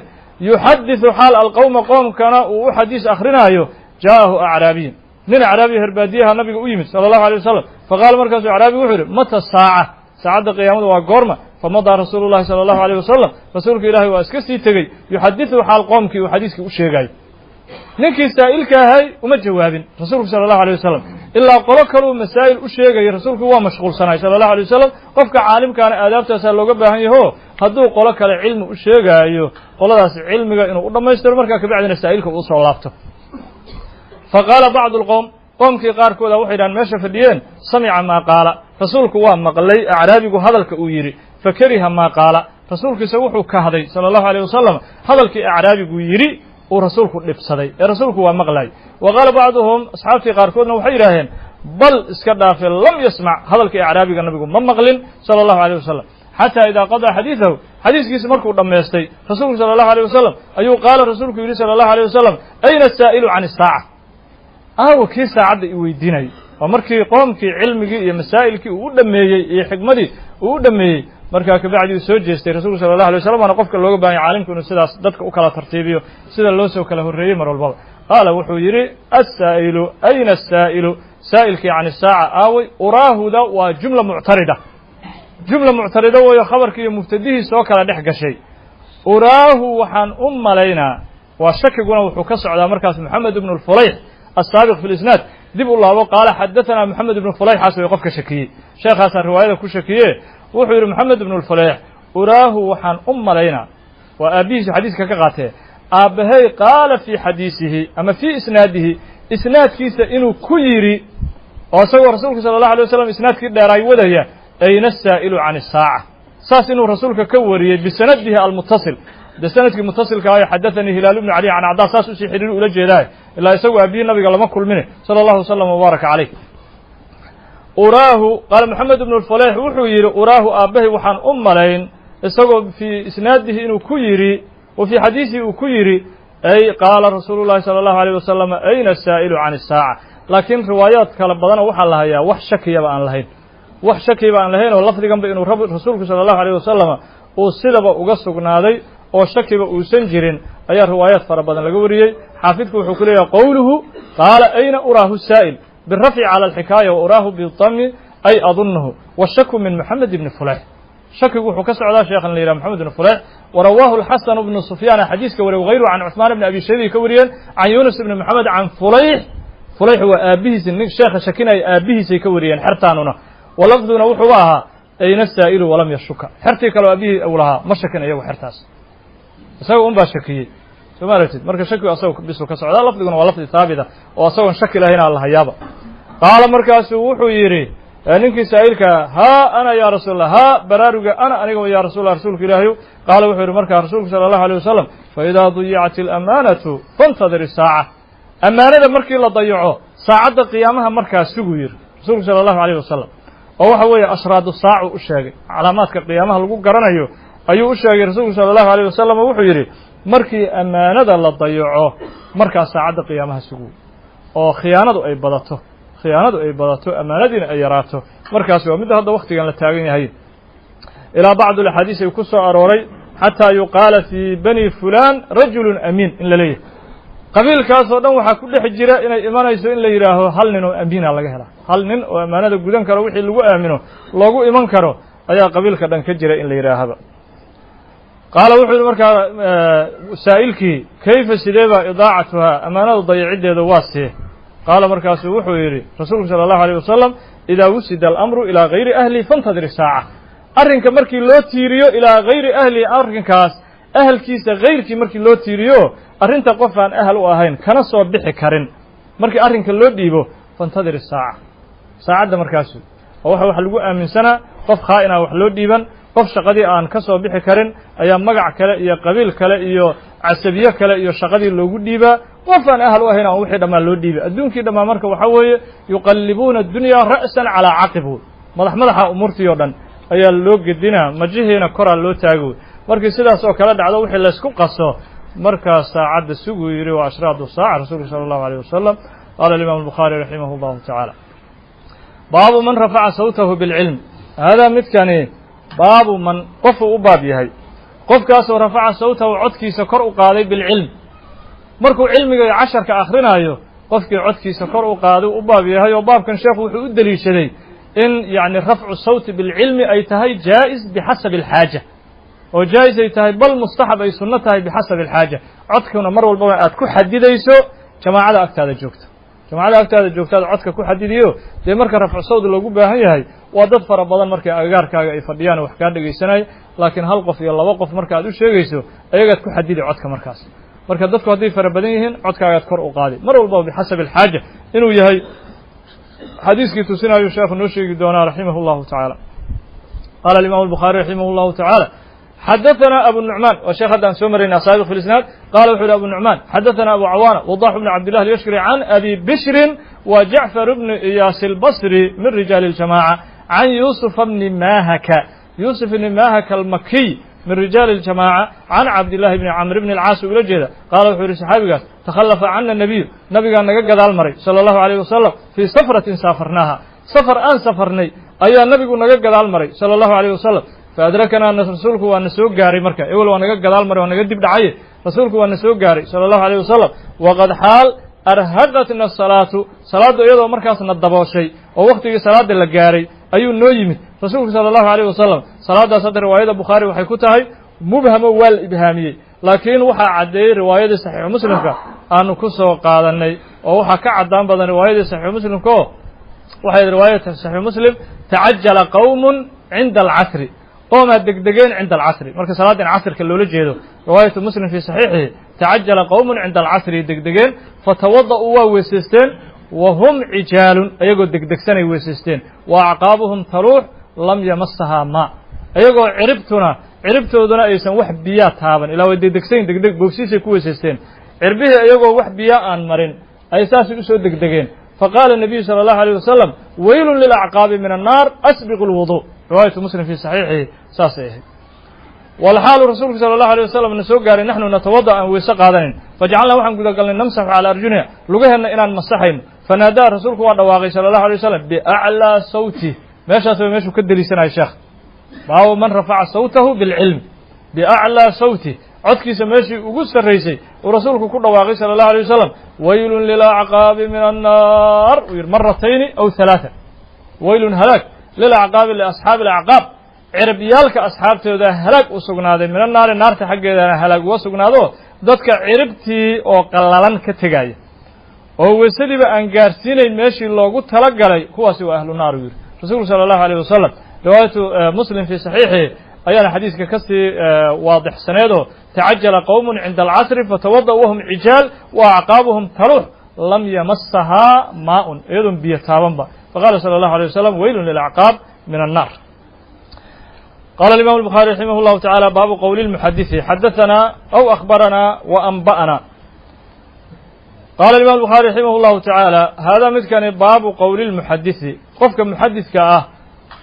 yuxadiثu xaal alqowma, qoomkana uu u xadiis akrinaayo, jaaءahu acraabiyin, nin acraabiya herbaadiyaha nabiga u yimid sala allahu alay wasalam. Faqaala, markaasuu acraabigu wuxuu yihi: mata saaca? Saacadda qiyaamada waa goorma? Famadaa rasuulu llahi sala allahu alayh wasalam, rasuulka ilaahay waa iska sii tegey, yuxadiثu xaal qoomkii uu xadiiskii u sheegayo. Ninkii saa'ilka ahay uma jawaabin rasuulku sala allahu alay wasalam, ilaa qolo kaluu masaa'il u sheegayay. Rasuulku waa mashquulsanaay sala allahu alay wasalam. Qofka caalimkaana aadaabtaasaa looga baahan yaho, hadduu qolo kale cilmi u sheegaayo, qoladaas cilmiga inuu u dhammaystiro, markaa kabacdina saa'ilka uu usoo laabto. Fa qaala bacdu alqowm, qoomkii qaarkooda waxay dhahan meesha fadhiyeen: samica maa qaala, rasuulku waa maqlay acraabigu hadalka uu yidhi. Fakariha maa qaala, rasuulkiise wuxuu kahday sala allahu alayh wasalam hadalkii acraabigu yidhi uu rasuulku dhibsaday, ee rasuulku waa maqlay. Wa qaala bacduhum, asxaabtii qaarkoodna waxay yidhaaheen: bal iska dhaafe, lam yasmac, hadalkii acraabiga nabigu ma maqlin sala allahu alayh wasalam. Xataa idaa qadaa xadiidahu, xadiiskiisi markuu dhammaystay rasuulku sala allahu alayh wasalam, ayuu qaala, rasuulku yidhi sala allahu alayh wasalam: ayna asaa'ilu can isaaca? Aawa kii saacadda i weydiinayay? Waa markii qoomkii cilmigii iyo masaa'ilkii uu u dhameeyey iyo xikmadii uu u dhameeyey, markaa kabacdi uu soo jeestay rasuulku sala allahu alay waslam. Waana qofka looga baahanya caalimku inuu sidaas dadka u kala tartiibiyo, sida loo soo kala horreeyey mar walbaba. Qaala wuxuu yidhi: assaa'ilu, ayna asaa'ilu, saa'ilkii can isaaca aaway? Uraahuda waa jumla muctarida, jumla muctarida weeyo, khabarkii iyo mubtadihii soo kala dhex gashay. Uraahu, waxaan u malaynaa, waa shakiguna wuxuu ka socdaa markaas Moxamed ibnu lfulayx asaabiq fi lisnaad. Dib u laabo, qaala xadaثana Moxamed ibnu Fulayxaas way qofka shakiyey, sheekhaasaa riwaayada ku shakiye. Wuxuu yidhi Moxamed ibnu lfulayx: uraahu, waxaan u malaynaa, waa aabbihiisu xadiiska ka qaatee, aabbahay qaala fii xadiisihi ama fii isnaadihi, isnaadkiisa inuu ku yidhi, oo isagoo rasuulka sala allahu alay waslam isnaadkii dheeraay wadaya: ayna asaa'ilu can isaaca? Saas inuu rasuulka ka wariyey bisanadihi almutasil, de sanadkii mutasilka ayo: xadaثanii Hilaal ibnu Cali can Caddaa, saas usii xidhiir ula jeedaay, ilaa isagu aabihii nabiga lama kulmine sala allahu wasalam wabaaraka calayh. Uraahu, qaala Moxamed ibnu lfulayx, wuxuu yidhi: uraahu, aabbahay waxaan u malayn isagoo fii isnaadihi inuu ku yidhi wa fii xadiisihi uu ku yidhi, ay qaala rasuulu llahi sala allahu alayh wasalam: ayna asaa'ilu can isaaca? Laakiin riwaayaad kale badana waxaa la hayaa wax shakiyaba aan lahayn, wax shakiba aan lahayn, oo lafdiganba inuu rasuulku sala allahu alayh wasalama uu sidaba uga sugnaaday oo shakiba uusan jirin ayaa riwaayaad fara badan laga wariyey. Xaafidku wuxuu ku leeyahay: qowluhu qaala ayna uraahu saa'il birafci cala alxikaaya, wa uraahu bidami Ay adunuhu washaku min Moxamed ibni Fuleyx. Shakigu wuxuu ka socdaa sheekhan la yidhaha Moxamed ibni Fuleyx. Warawaahu Alxasan bnu Sufyaana xadiiska wariy, wagayruhu can Cuثmaan bni Abi Shaybi ka wariyeen, can Yunus ibni Moxamed can Fulayx. Fulayx waa aabihiisi, nin sheekha shakinaya aabihiisay ka wariyeen xertaanuna. Walafduna wuxuu ahaa ayna saa'ilu walam yashuka. Xertii kaleo aabihii uu lahaa ma shakin, iyagu xertaas isaga un baa shakiyey. Soo ma aragtid? Marka shakigu asaga bisu ka socdaa, lafdiguna waa lafdi haabita oo asagoon shaki lahayn aa la hayaaba. Qaala markaasuu wuxuu yidhi ninkii saa'ilka: haa ana yaa rasuul allah, haa baraaruga, ana aniga yaa rasuul allah, rasuulka ilaahayu. Qaala wuxuu yidhi markaa rasuulku sala allahu alيh wasalam: faidaa dayicat alamaanatu faاntadir isaaca. Ammaanada markii la dayaco, saacadda qiyaamaha markaa suguu yidhi rasuulku sala allahu alayh wasalam. Oo waxa weeye ashraadu saacu u sheegay, calaamaadka qiyaamaha lagu garanayo ayuu u sheegay rasuulku sala allahu alayh wasalam. Oo wuxuu yidhi markii ammaanada la dayaco, markaa saacadda qiyaamaha sugu, oo khiyaanadu ay badato, khiyaanadu ay badato, ammaanadiina ay yaraato. Markaas waa midda hadda waktigan la taagan yahay. Ilaa bacd alaxaadiis ay ku soo arooray xataa yuqaala fii bani fulan rajulu amiin, in la leeyahay qabiilkaas oo dhan waxaa ku dhex jira inay imanayso in la yidhaaho hal nin oo amiina laga helaa, hal nin oo ammaanada gudan karo, wixii lagu aamino loogu iman karo ayaa qabiilka dhan ka jira in la yidhaahaba. Qaala wuxuu yihi markaa saa'ilkii: kayfa, sidee baa idaacatuhaa, ammaanada dayaciddeeda waa see? Qaala markaasuu wuxuu yidhi rasuulku sala allahu alayh wasalam: idaa wusida alamru ilaa gayri ahli faاntadir isaaca. Arrinka markii loo tiiriyo ilaa gayri ahli, arrinkaas ahalkiisa gayrkii markii loo tiiriyo, arrinta qof aan ahal u ahayn kana soo bixi karin markii arrinka loo dhiibo, faاntadir isaaca, saacadda markaasu. Oo waxa lagu aaminsanaa qof khaa'inaa wax loo dhiiban, qof shaqadii aan ka soo bixi karin ayaa magac kale iyo qabiil kale iyo casabiye kale iyo shaqadii loogu dhiibaa. Qof aan ahal u ahayn aan wixii dhammaan loo dhiibay, adduunkii dhammaa. Marka waxaa weeye yuqallibuuna addunya ra'san calaa caqib, wey madax madaxa umuurtii oo dhan ayaa loo gedinaa, majihiina koraa loo taagi. Wey markii sidaas oo kale dhacdo, wixii laysku qaso, markaa saacadda suguu yidhi, waa ashraadu saaca rasuulku sala allahu alayh wasalam. Qaala alimaam albukhaari raximah allahu tacaala: baabu man rafaca sawtahu bilcilm. Haadaa midkani baabu man, qofuu u baab yahay, qofkaasoo rafaca sawtahu, codkiisa kor u qaaday, bilcilm, markuu cilmiga iyo casharka akrinaayo qofkii codkiisa kor u qaaday u baab yahay. Oo baabkan sheekhu wuxuu u deliishaday in yacni rafcu sawti bilcilmi ay tahay jaa'is bixasabi alxaaja, oo jaa'is ay tahay, bal mustaxab ay sunno tahay bixasabi alxaaja. Codkuna mar walbaba aad ku xadidayso jamaacada agtaada joogto, jamaacada agtaada joogtaad codka ku xadidiyo. Dee marka rafcu sawd loogu baahan yahay waa dad fara badan markay agagaarkaaga ay fadhiyaan wax kaa dhegaysanay, laakiin hal qof iyo laba qof marka aad u sheegayso ayagaad ku xadidi codka markaas. Marka dadku hadday fara badan yihiin, codkaagaad kor u qaadi mar walbaba bixasabi alxaaja inuu yahay xadiiskii tusinayu sheekhu noo sheegi doonaa raximah اllahu tacaala. Qaala alimaam الbukhaari raximah اllahu tacaala: xadaثana abu nucmaan. Waa sheekh hadda aan soo marayna saabiq fi lisnaad. Qala wuxu yhi abu nucmaan: xadaثana abu cawaana wadax bn cabdillah alyashkri can abi bishrin wa jacfar bni iyaas albasri min rijaali اljamaca, can yusufa bni mahaka, yusuf bni mahaka almakiy min rijaali اljamaca, can cabdillahi bni camr bni alcaas ula jeeda. Qaala wuxuu yihi saxaabigaas: takhallafa cana nabiyu, nabigaa naga gadaal maray sala allahu alayh wasalam, fii safratin saafarnaaha, safar aan safarnay ayaa nabigu naga gadaal maray sala allahu alayh wasalam. Faadrakanaa, rasuulku waa na soo gaaray. Marka ewel waa naga gadaal maray, waa naga dib dhacaye, rasuulku waa na soo gaaray sala allahu alayh wasalam. Waqad xaal arhaqatna asalaatu, salaaddu iyadoo markaasna dabooshay oo waktigii salaada la gaaray ayuu noo yimid rasuulku sala allahu alayh wasalam. Salaaddaas hadda riwaayada Bukhaari waxay ku tahay mubhamo, waa la ibhaamiyey, laakiin waxaa caddeeyey riwaayadii Saxiixu Muslimka aanu ku soo qaadanay, oo waxaa ka caddaan badan riwaayadii Saxiixu Muslimka, oo waxay riwaayada Saxiixu Muslim: tacajala qowmun cinda alcasri, qoomaa degdegeen cinda alcasri. Marka salaaddan casrka loola jeedo riwaayatu Muslim fii saxiixihi, tacajala qowmun cinda alcasri, degdegeen, fatawada-uu, waa weysaysteen, wa hum cijaalun, ayagoo degdegsanay weysaysteen, wa acqaabuhum taluux lam yamasahaa maa, ayagoo ciribtuna ciribtooduna aysan wax biyaa taaban, ilaa way degdegsayn, degdeg boogsiisay ku weysaysteen, cirbihii iyagoo wax biyaa aan marin ay saasay usoo degdegeen. Faqaala nabiyu sala allahu alayh wasalam: waylun lilacqaabi min annaar, asbiqu lwudu. Riwaayatu Muslim fii saxiixihi saasay ahayd. Walxaalu rasuulku sala allahu alيh wasalam na soo gaaray naxnu natawada, aan weyse qaadanin, fajacalnaa, waxaan gudagalnay, namsaxu calaa arjunina, lugaheenna inaan masaxayno. Fanaadaa, rasuulku waa dhawaaqay sala allahu alay wasalam biaclaa sawti. Meeshaas way meeshuu ka deliisanayo sheekh baabu man rafaca sawtahu bilcilm, biaclaa sawti, codkiisa meeshii ugu sarraysay uu rasuulku ku dhawaaqay sala allahu alay wasalam: waylun lilacqaabi min annaar, uu yidhi maratayni aw halaatha, waylun halaag. Lilacqaabi, liasxaabi alacqaab, ciribyaalka asxaabtooda halaag u sugnaaday. Min annaari, naarta xaggeedana halaag uga sugnaado dadka ciribtii oo qallalan ka tegaya oo weysadiiba aan gaarsiinayn meeshii loogu talagalay, kuwaasi waa ahlu naar, uu yidhi rasuulku sala allahu alayh wasalam. Riwaayatu Muslim fii saxiixihi ayaana xadiiska ka sii waadixsaneedoo: tacajala qowmun cinda alcasri fatawada wahum cijaal wa acqaabuhum taluux lam yamasahaa maaun, iyadoon biyo taabanba. Faqala sala allahu alay wasalam: weylun lilacqaab min annaar. Qala imam الbuخarي raximah اllahu taعalى: baabu qowli اlmuxadisi xadaثana aw akhbarana wa anba'ana. Qala imam الbuخarي raximah اllahu taعaalى: haadaa midkani baabu qowli lmuxadisi, qofka muxadiska ah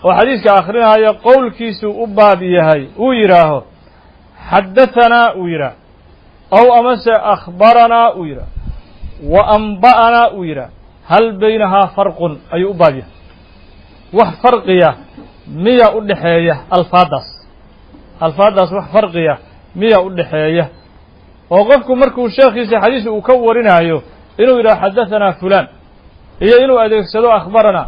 oo xadiiska akrinaya qowlkiisu u baab yahay, uu yidhaaho xadahanaa uu yidhaah, aw amase akhbaranaa uu yidhaah, wa anba'anaa uu yidhaah. Hal baynahaa farqun ayuu u baab yahay? Wax farqiya miya u dhexeeya alfaaddaas? Alfaaddaas wax farqiya miya u dhexeeya, oo qofku markuu sheekhiisa xadiis uu ka warinaayo inuu yidhaho xadahanaa fulaan, iyo inuu adeegsado akhbaranaa,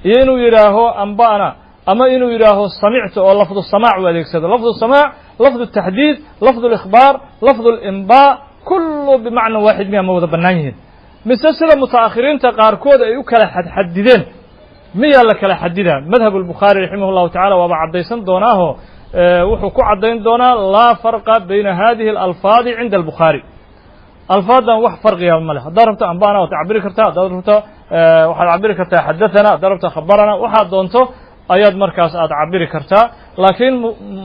iyo inuu yidhaaho anba'ana, ama inuu yidhaaho samictu, oo lafdu samaac uu adeegsado? Lafdu samaac, lafdu taxdiid, lafdu likhbaar, lafdu limbaa, kullu bimacna waaxid miya? Ma wada bannaan yihiin, mise sida muta'akhiriinta qaarkood ay u kala xadxadideen miyaa la kala xadidaa? Madhab albukhaari raximah llahu tacala waaba caddaysan doonaaho, wuxuu ku caddayn doonaa laa farqa bayna hadihi alalfaadi cinda albukhaari. Alfaaddan wax farqiga ma leh. Haddaad rabto ambana waad cabiri kartaa, haddaad rabto waxaad cabiri kartaa xadathana, haddaad rabto khabarana, waxaad doonto ayaad markaas aad cabiri kartaa. Laakiin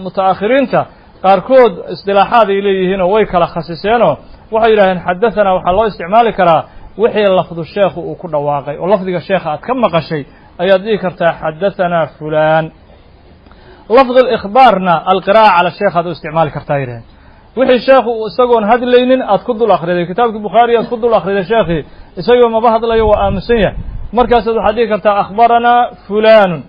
muta'akhiriinta qaarkood isdilaaxaad ay leeyihiinoo way kala khasiseenoo waxay yidhahdeen xadathana waxaa loo isticmaali karaa wixii lafdu sheekhu uu ku dhawaaqay, oo lafdiga sheekha aad ka maqashay ayaad dhihi kartaa xadahanaa fulaan. Lafd alikhbaarna alqira'a cala sheekh aad u isticmaali kartaa, yidhahdeen, wixii sheekhu isagoon hadlaynin aad ku dul akhriday. Kitaabkii Bukhaari aad ku dul akhriday, sheekhii isagoo maba hadlayo, waa aamusan yahay, markaasaad waxaad dhihi kartaa akhbaranaa fulanun,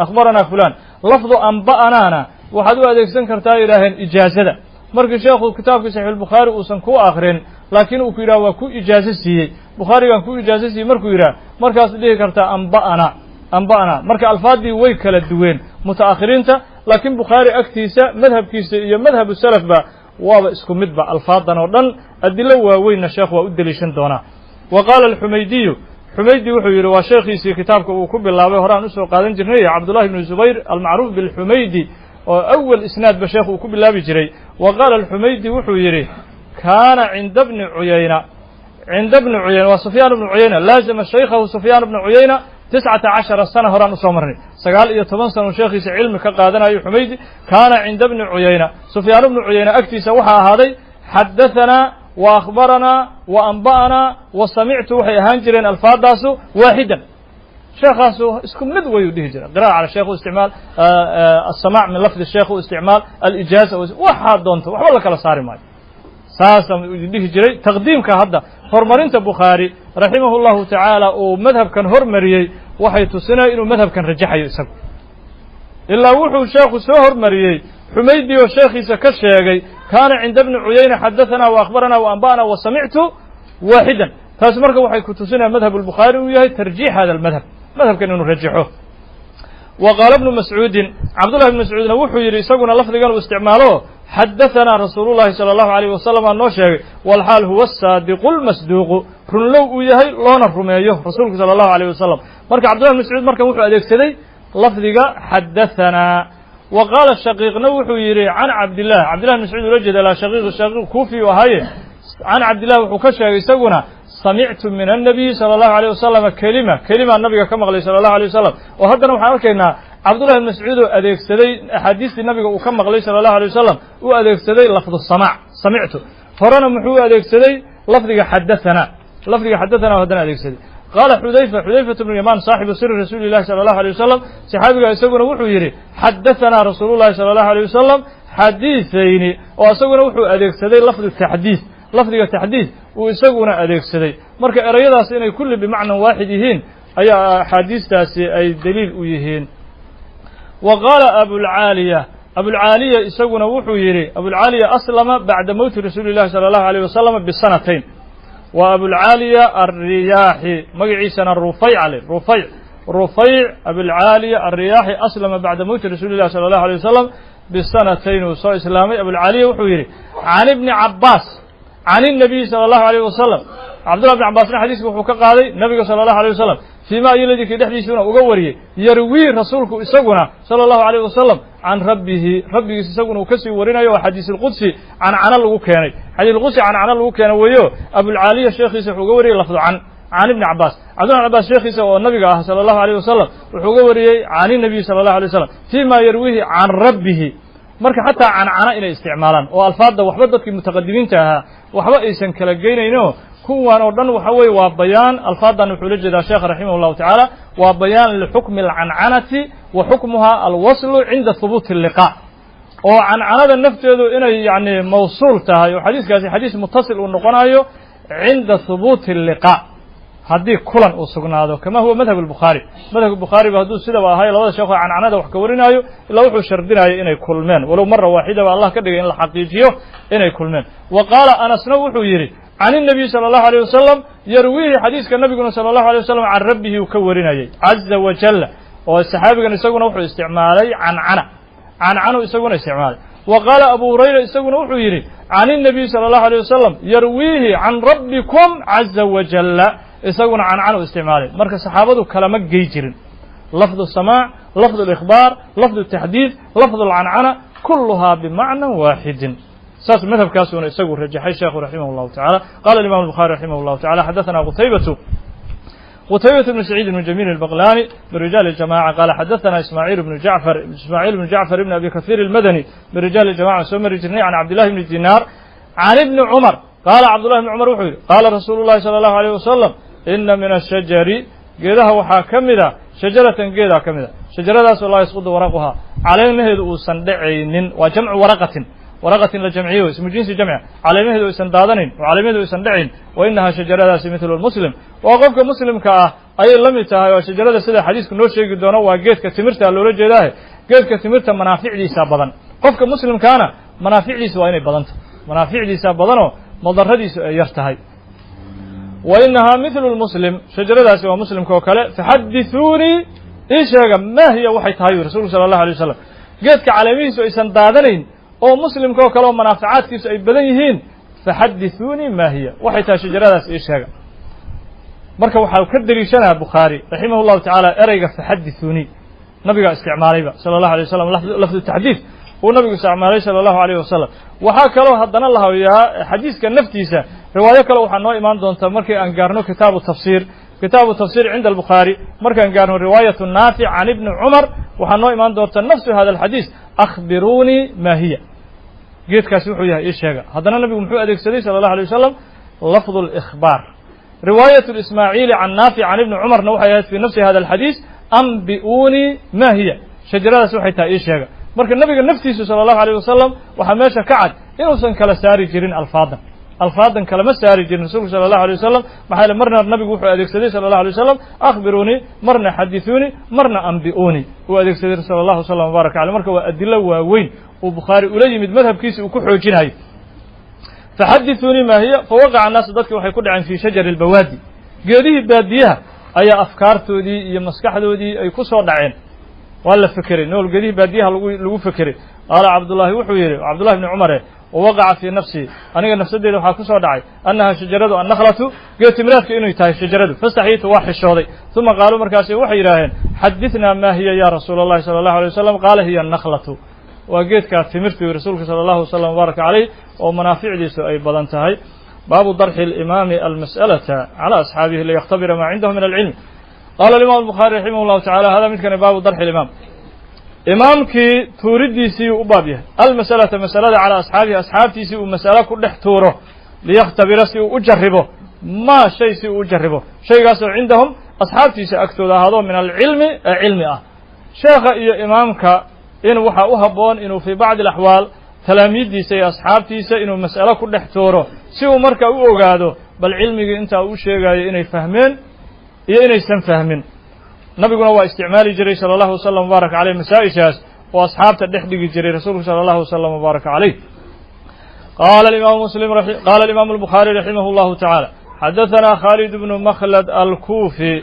akhbaranaa fulan. Lafdu anba'anaana waxaad u adeegsan kartaa, yidhaaheen, ijaazada. Markii sheekhu kitaabkii Saxiixulbukhaari uusan ku akrin, laakiin uu ku yidhaha waa ku ijaazo siiyey, Bukhaarigaan ku ijaazo siiyey markuu yidhaha, markaas dhihi kartaa anba'ana, anba'ana. Marka alfaaddii way kala duween muta'akhiriinta, laakiin Bukhaari agtiisa madhabkiisa iyo madhabu salafba waaba isku midba alfaadan oo dhan. Adilo waaweynna sheekhu waa u deliishan doonaa. Wa qaala alxumaydiyu, Xumaydi wuxuu yidhi, waa sheekhiisii kitaabka uu ku bilaabay, horaan usoo qaadan jirnay, Cabdullahi bnu Zubayr almacruuf bilxumaydi, oo awal isnaadba sheekhu uu ku bilaabi jiray. Wa qaala alxumaydi wuxuu yidhi: kaana cinda bni Cuyayna, cinda bni Cuyayna waa Sufyaan bnu Cuyayna, laazama shaykhahu Sufyaan bnu Cuyayna 19 sana, horaan usoo marnay, 19 sana uu sheekhiisa cilmi ka qaadanayo Xumaydi. Kaana cinda bni Cuyayna, Sufyaan bnu Cuyayna agtiisa waxaa ahaaday xadahanaa wa akhbaranaa wa anba'anaa wa samictu, waxay ahaan jireen alfaadaasu waaxidan, sheekaasu isku mid wayuu dhihi jira. Qira'a cala sheekh u isticmaal, assamaac min lafdi sheekh u isticmaal, alijaaza, waxaa doonto, waxba la kala saari maayo, saasa dhihi jiray. Taqdiimka hadda horumarinta Bukhaari raximahu llahu tacaala uu madhabkan hormariyey waxay tusinaya inuu madhabkan rajaxayo isagu, ilaa wuxuu sheekhu soo hormariyey Xumaydi oo sheekhiisa ka sheegay kaana cinda bni Cuyayna xadahanaa wa akhbaranaa wa anba'ana wa samictu waaxidan. Taasi marka waxay ku tusinaya madhab albukhaari uu yahay tarjiix hada almadhab, madhabkan inuu rajaxo. Wa qaala bnu Mascuudin, Cabdullahi bnu Mascuudna wuxuu yidhi, isaguna lafdigan uu isticmaalo: xadahanaa rasuulu llahi sala allahu alayh wasalam aa noo sheegay, walxaal huwa asaadiqu lmasduuqu, runlow uu yahay loona rumeeyo rasuulku sala allahu alayh wasalam. Marka Cabdullahi bn Mascuud markan wuxuu adeegsaday lafdiga xadahanaa. Wa qaala Shaqiiqna wuxuu yidhi can Cabdillah, Cabdillah bn Mascuud ula jeeda, laa Shaqiiq, Shaqiiq Kuufi u ahaaye, can Cabdillah wuxuu ka sheegay isaguna: samictu min annabiyi sala allahu alayh wasalam kelima, kelimaa nabiga ka maqlay sala allahu alay wasalam. Oo haddana waxaan arkaynaa Cabdullahi bn Mascuud oo adeegsaday axaadiistii nabiga uu ka maqlay sala allahu alay wasalam u adeegsaday lafdu samaac, samictu. Horena muxuu u adeegsaday? Lafdiga xadahanaa, lafdiga xadahanaa haddana adeegsaday. Qaala Xudayfa, Xudayfatu bnu Yamaan, saaxibu siri rasuuli llahi sala allahu alay wasalam, saxaabiga isaguna wuxuu yidhi: xadahanaa rasuulu llahi sala allahu alay wasalam xadiisayni, oo isaguna wuxuu adeegsaday lafdu taxdiis, lafdiga taxdiis uu isaguna adeegsaday. Marka ereyadaas inay kulli bimacnan waaxid yihiin ayaa axaadiistaasi ay daliil u yihiin. Wa qaala Abulcaaliya, Abulcaaliya isaguna wuxuu yidhi, Abulcaaliya aslama bacda mowti rasuuli llahi sala allahu alayh wasalam bisanatayn, waa Abulcaaliya alriyaaxi, magaciisana Rufayc le Rufayc. Rufayc Abilcaaliya Alriyaaxi aslama bacda mowti rasuuli llahi sala allahu alay wasalam bisanatayn uu soo islaamay. Abulcaaliya wuxuu yidhi can ibni Cabbaas can innabiyi sala allahu alayh wasalam. Cabdullah bn Cabbaasna xadiiska wuxuu ka qaaday nabiga sala allahu alay wasalam, fiima ayoladikii dhexdiisuuna uga wariyey, yarwii rasuulku isaguna sala allahu alayh wasalam can rabbihi, rabbigiis isaguna uu kasii warinayo. Oo xadiisulqudsi cancano lagu keenay, xadiisulqudsi cancano lagu keenay weeyo. Abulcaaliya sheekhiisa wuxuu uga wariyey lafdu can ibni Cabbaas. Cabdullah bn Cabbaas sheekhiisa oo nabiga ah sala allahu alayh wasalam wuxuu uga wariyey can inabiy sala allahu alay wasalam fiima yarwiihi can rabbihi. Marka xataa cancano inay isticmaalaan oo alfaadda waxba dadkii mutaqadimiinta ahaa waxba aysan kala geynayno, kuwan oo dhan waxa weeye waa bayaan. Alfaadan wuxuu la jeedaa sheekh raximah llahu tacaala waa bayaan lixukmi alcancanati wa xukmuha alwaslu cinda hubuuti alliqa, oo cancanada nafteedu inay yani mawsuul tahay oo xadiiskaasi xadiis mutasil uu noqonayo cinda hubuuti alliqa, haddii kulan uu sugnaado, kama huwa madhab albukhaari. Madhabka bukhaari ba hadduu sidaba ahay labada sheekh oo cancanada wax ka warinaayo ilaa wuxuu shardinayo inay kulmeen, walow mara waaxida ba Allah ka dhigay in la xaqiijiyo inay kulmeen. Wa qaala Anasna wuxuu yidhi can الnabiy salى اllahu alيه wasalam yarwiihi, xadiiska nabiguna salى allahu alيه wasalam can rabbihi uu ka warinayay caza wajalla, oo saxaabigan isaguna wuxuu isticmaalay cancana, cancanu isaguna isticmaalay. Wa qaala Abu Hurayra isaguna wuxuu yidhi can الnabiy salى allahu alيه wasalam yarwiihi can rabbikum caza wajalla, isaguna cancanu isticmaalay. Marka saxaabadu kalama gey jirin lafdu samaac, lafdu اlikhbaar, lafdu taxdiid, lafdu alcancana, kuluhaa bimacna waaxidin. Saas madhabkaasuuna isagu rajaxay sheekhu raximah llahu tacala. Qala imam الbukhari raximah llahu tacala xadathana Qutaybatu, Qutaybة بن سعيid بن جميل البقلاني من رجال الجماعة. قال xadaثna إسماعيل بن جعفر، إسماعيل بن جعفر بن أبي كثير المدني من رجال الجماعة soo mari jirnay، عن عبد الله بن دينار عن ابن cمر قال عبد الله بن cمر wuxuu yidhi qaala rasuulu الlahi salى الlahu عalيه wasalam ina min الshajari, geedaha waxaa ka mida, shajaratan, geedaa ka mida, shajaradaasoo laa yasqudu waraquhaa, caleemaheedu uusan dhacaynin. Waa jamcu waraqatin, waraqatin la jamciyo, ismu jinsi jamca, caleemaheedu aysan daadanayn oo caleemaheedu aysan dhacayn. Wa inahaa, shajaradaasi, mithlu lmuslim, waa qofka muslimka ah ayay la mid tahay. Oo shajarada sida xadiisku noo sheegi doono waa geedka timirta loola jeedaahe. Geedka timirta manaaficdiisa badan, qofka muslimkaana manaaficdiisa waa inay badanta, manaaficdiisa badanoo madaradiisu ay yar tahay. Wa inahaa mithlu lmuslim, shajaradaasi waa muslimka oo kale. Faxadithuunii, ii sheega, maa hiya, waxay tahay rasuulku sala allahu alay wasalam, geedka caleemihiisu aysan daadanayn oo muslimka oo kale oo manaaficaadkiisu ay badan yihiin. Faxadithuunii maa hiya, waxay tahay shajaradaas ii sheega. Marka waxaa ka deliishanaya Bukhaari raximah llahu tacaala ereyga faxadithuunii nabigaa isticmaalayba sala allahu alay wasalam, lafdu taxdiid uu nabigu isticmaalay sala allahu alayh wasalam. Waxaa kaloo haddana la hayaa xadiiska naftiisa riwaayo kale, waxaa noo imaan doonta markii aan gaarno kitaabu tafsiir, kitaabu tafsiir cinda albukhaari markaan gaarno, riwaayatu Naafic can ibni Cumar, waxaa noo imaan doonta nafsu hada alxadiis, akhbiruunii maa hiya, geedkaasi wuxuu yahay ii sheega. Haddana nabigu muxuu adeegsaday sala allahu alay wasalam? Lafdu alikhbaar. Riwaayat ismaaciili can Naafic can ibni Cumarna waxay ahayd fii nafsi hada alxadiis, ambi'uunii maa hiya, shajaradaas waxay tahay ii sheega. Marka nabiga naftiisu sala allahu alayh wasalam waxaa meesha ka cad inuusan kala saari jirin alfaadan, alfaadan kalama saari jirin rasuulku sala allahu alay wasalam. Maxaa yele marna nabigu wuxuu adeegsaday sala allahu alay wasalam akhbiruunii, marna xadithuunii, marna ambi'uunii uu adeegsaday sala allahu wasalam wbaaraka caleyh. Marka waa adilo waaweyn uu Bukhaari ula yimid madhabkiisa uu ku xoojinayo. Faxadithuunii maa hiya. Fawaqaca annaasu, dadki waxay ku dhaceen fii shajari albawaadi, geedihii baadiyaha ayaa afkaartoodii iyo maskaxdoodii ay ku soo dhaceen. Waa la fekeray nool geedihii baadiyaha lagu fekeray. Qaala Cabdullaahi wuxuu yidhi, Cabdullahi bni Cumare, wawaqaca fii nafsii, aniga nafsadeyda waxaa ku soo dhacay, annaha shajaradu annakhlatu, geed timiraadka inay tahay shajaradu. Fastaxyitu, waa xishooday. Uma qaaluu, markaasi waxay yidhaaheen xadithnaa maa hiya ya rasuula allahi sala allahu alay wasalam. Qaala hiya annakhlatu, waa geedkaa timirtu rasuulka sala allahu wasalam wbaaraka caleyh oo manaaficdiisu ay badan tahay. Baabu darxi alimaami almas'alata cala asxaabihi liyakhtabira maa cindahu min alcilm. Qala alimam albukhaari raximah llahu tacala hada midkani baabu darxi alimaam, imaamkii tuuriddiisii u baab yahay, almasalata, masalada, calaa asxaabihi, asxaabtiisii uu mas'alo ku dhex tuuro, liyakhtabira, si uu u jarribo, maa shay si uu u jarribo, shaygaasoo cindahum, asxaabtiisa agtooda ahaado, min alcilmi, ee cilmi ah. Sheekha iyo imaamka in waxaa u habboon inuu fii bacdi alaxwaal talaamiiddiisa iyo asxaabtiisa inuu mas'alo ku dhex tuuro, si uu marka u ogaado bal cilmigii intaa uu sheegayo inay fahmeen iyo inaysan fahmin. Nabiguna waa isticmaali jiray sala allahu wasalam wbaaraka caleyh masaa-ishaas oo asxaabta dhex dhigi jiray rasuulku sala allahu wasalam wbaaraka caleyh. Qala imam Muslim, qala alimaamu albukhaari raximah llahu tacaala xadaثana Khalid bnu Makhlad alkufi.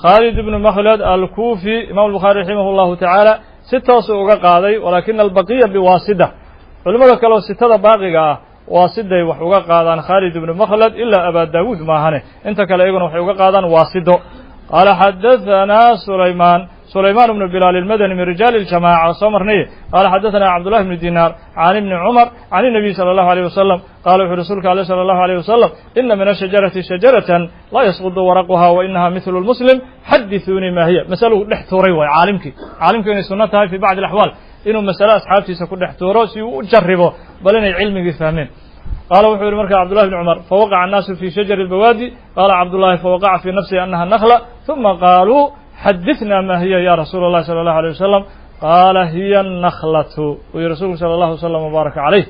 Khaalid ibnu Makhlad Alkuufi, Imam Bukhaari raximah اllahu tacaala si toosuu uga qaaday, walaakina albaqiya biwaasida. Culimmada kaleo sitada baaqiga ah waasiday wax uga qaadaan Khaalid ibnu Makhlad, ilaa Abaa Daawuud maahane, inta kale iyaguna waxay uga qaadaan waasido. Qaala xadahanaa Sulaymaan, Sulaymaan bnu Bilaal ilmadani, min rijaali اljamaca, soo marnay. Qaala xadaثana Cabdullahi bnu Dinaar can ibni Cumar can الnabiy salى allahu alيyh wasalam qaala, wuxu rasuulka ale salى allahu alيyh wasalam: ina min ashajarati shajaratan laa yasqudu waraquha wa inaha mithlu lmuslim, xadithuunii ma hiya. Masaluu dhex tuuray waay caalimkii, caalimku inay sunno tahay fi bacdi alaxwaal inuu masale asxaabtiisa ku dhex tuuro si uu u jarribo bal inay cilmigii fahmeen. Qaala wuxuu yihi marka Cabdullahi bni Cumar: fawaqaca annaasu fi shajari lbawaadi. Qaala Cabdullahi: fawaqaca fii nafsihi annaha nakla. Uma qaaluu: xadithnaa ma hiya ya rasuula اllahi salى allahu alيyh wasalam. Qaala: hiya nakhlatu, uu yihi rasuulku sala allahu wasalam wbaaraka calayh.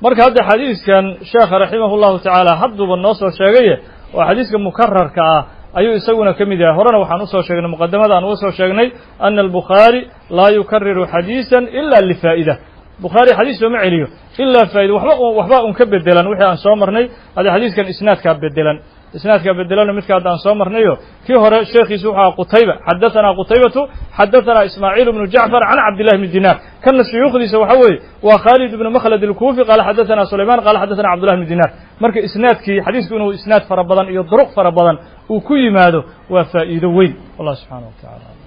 Marka hadda xadiiskan sheekha raximah llahu tacaala hadduuba noo soo sheegaye, oo xadiiska mukararka ah ayuu isaguna ka mid yahay. Horena waxaan usoo sheegnay, muqadamada aan uga soo sheegnay, ana albukhaari laa yukariru xadiisa ila lifaa'ida. Bukhaari xadiis sooma celiyo ilaa faa'ida, waxba un ka bedelan wixii aan soo marnay. Hadda xadiiskan isnaadkaa bedelan, isnaadkaa bedelano midka hadda aan soo marnayo. Kii hore sheekhiisu wuxuu aha Qutayba, xadahanaa Qutaybatu, xadahanaa Ismaaciil bnu Jacfar can Cabdillahi bni Dinaar. Kanna shuyuukhdiisa waxa weeye waa Khaalid ibnu Makhlad alkuufi, qaala xadahanaa Sulayman, qaala xadathana Cabdullahi bni Dinaar. Marka isnaadkii xadiisku inuu isnaad fara badan iyo duruq fara badan uu ku yimaado waa faa'iido weyn. Wallah subxaana wa tacala.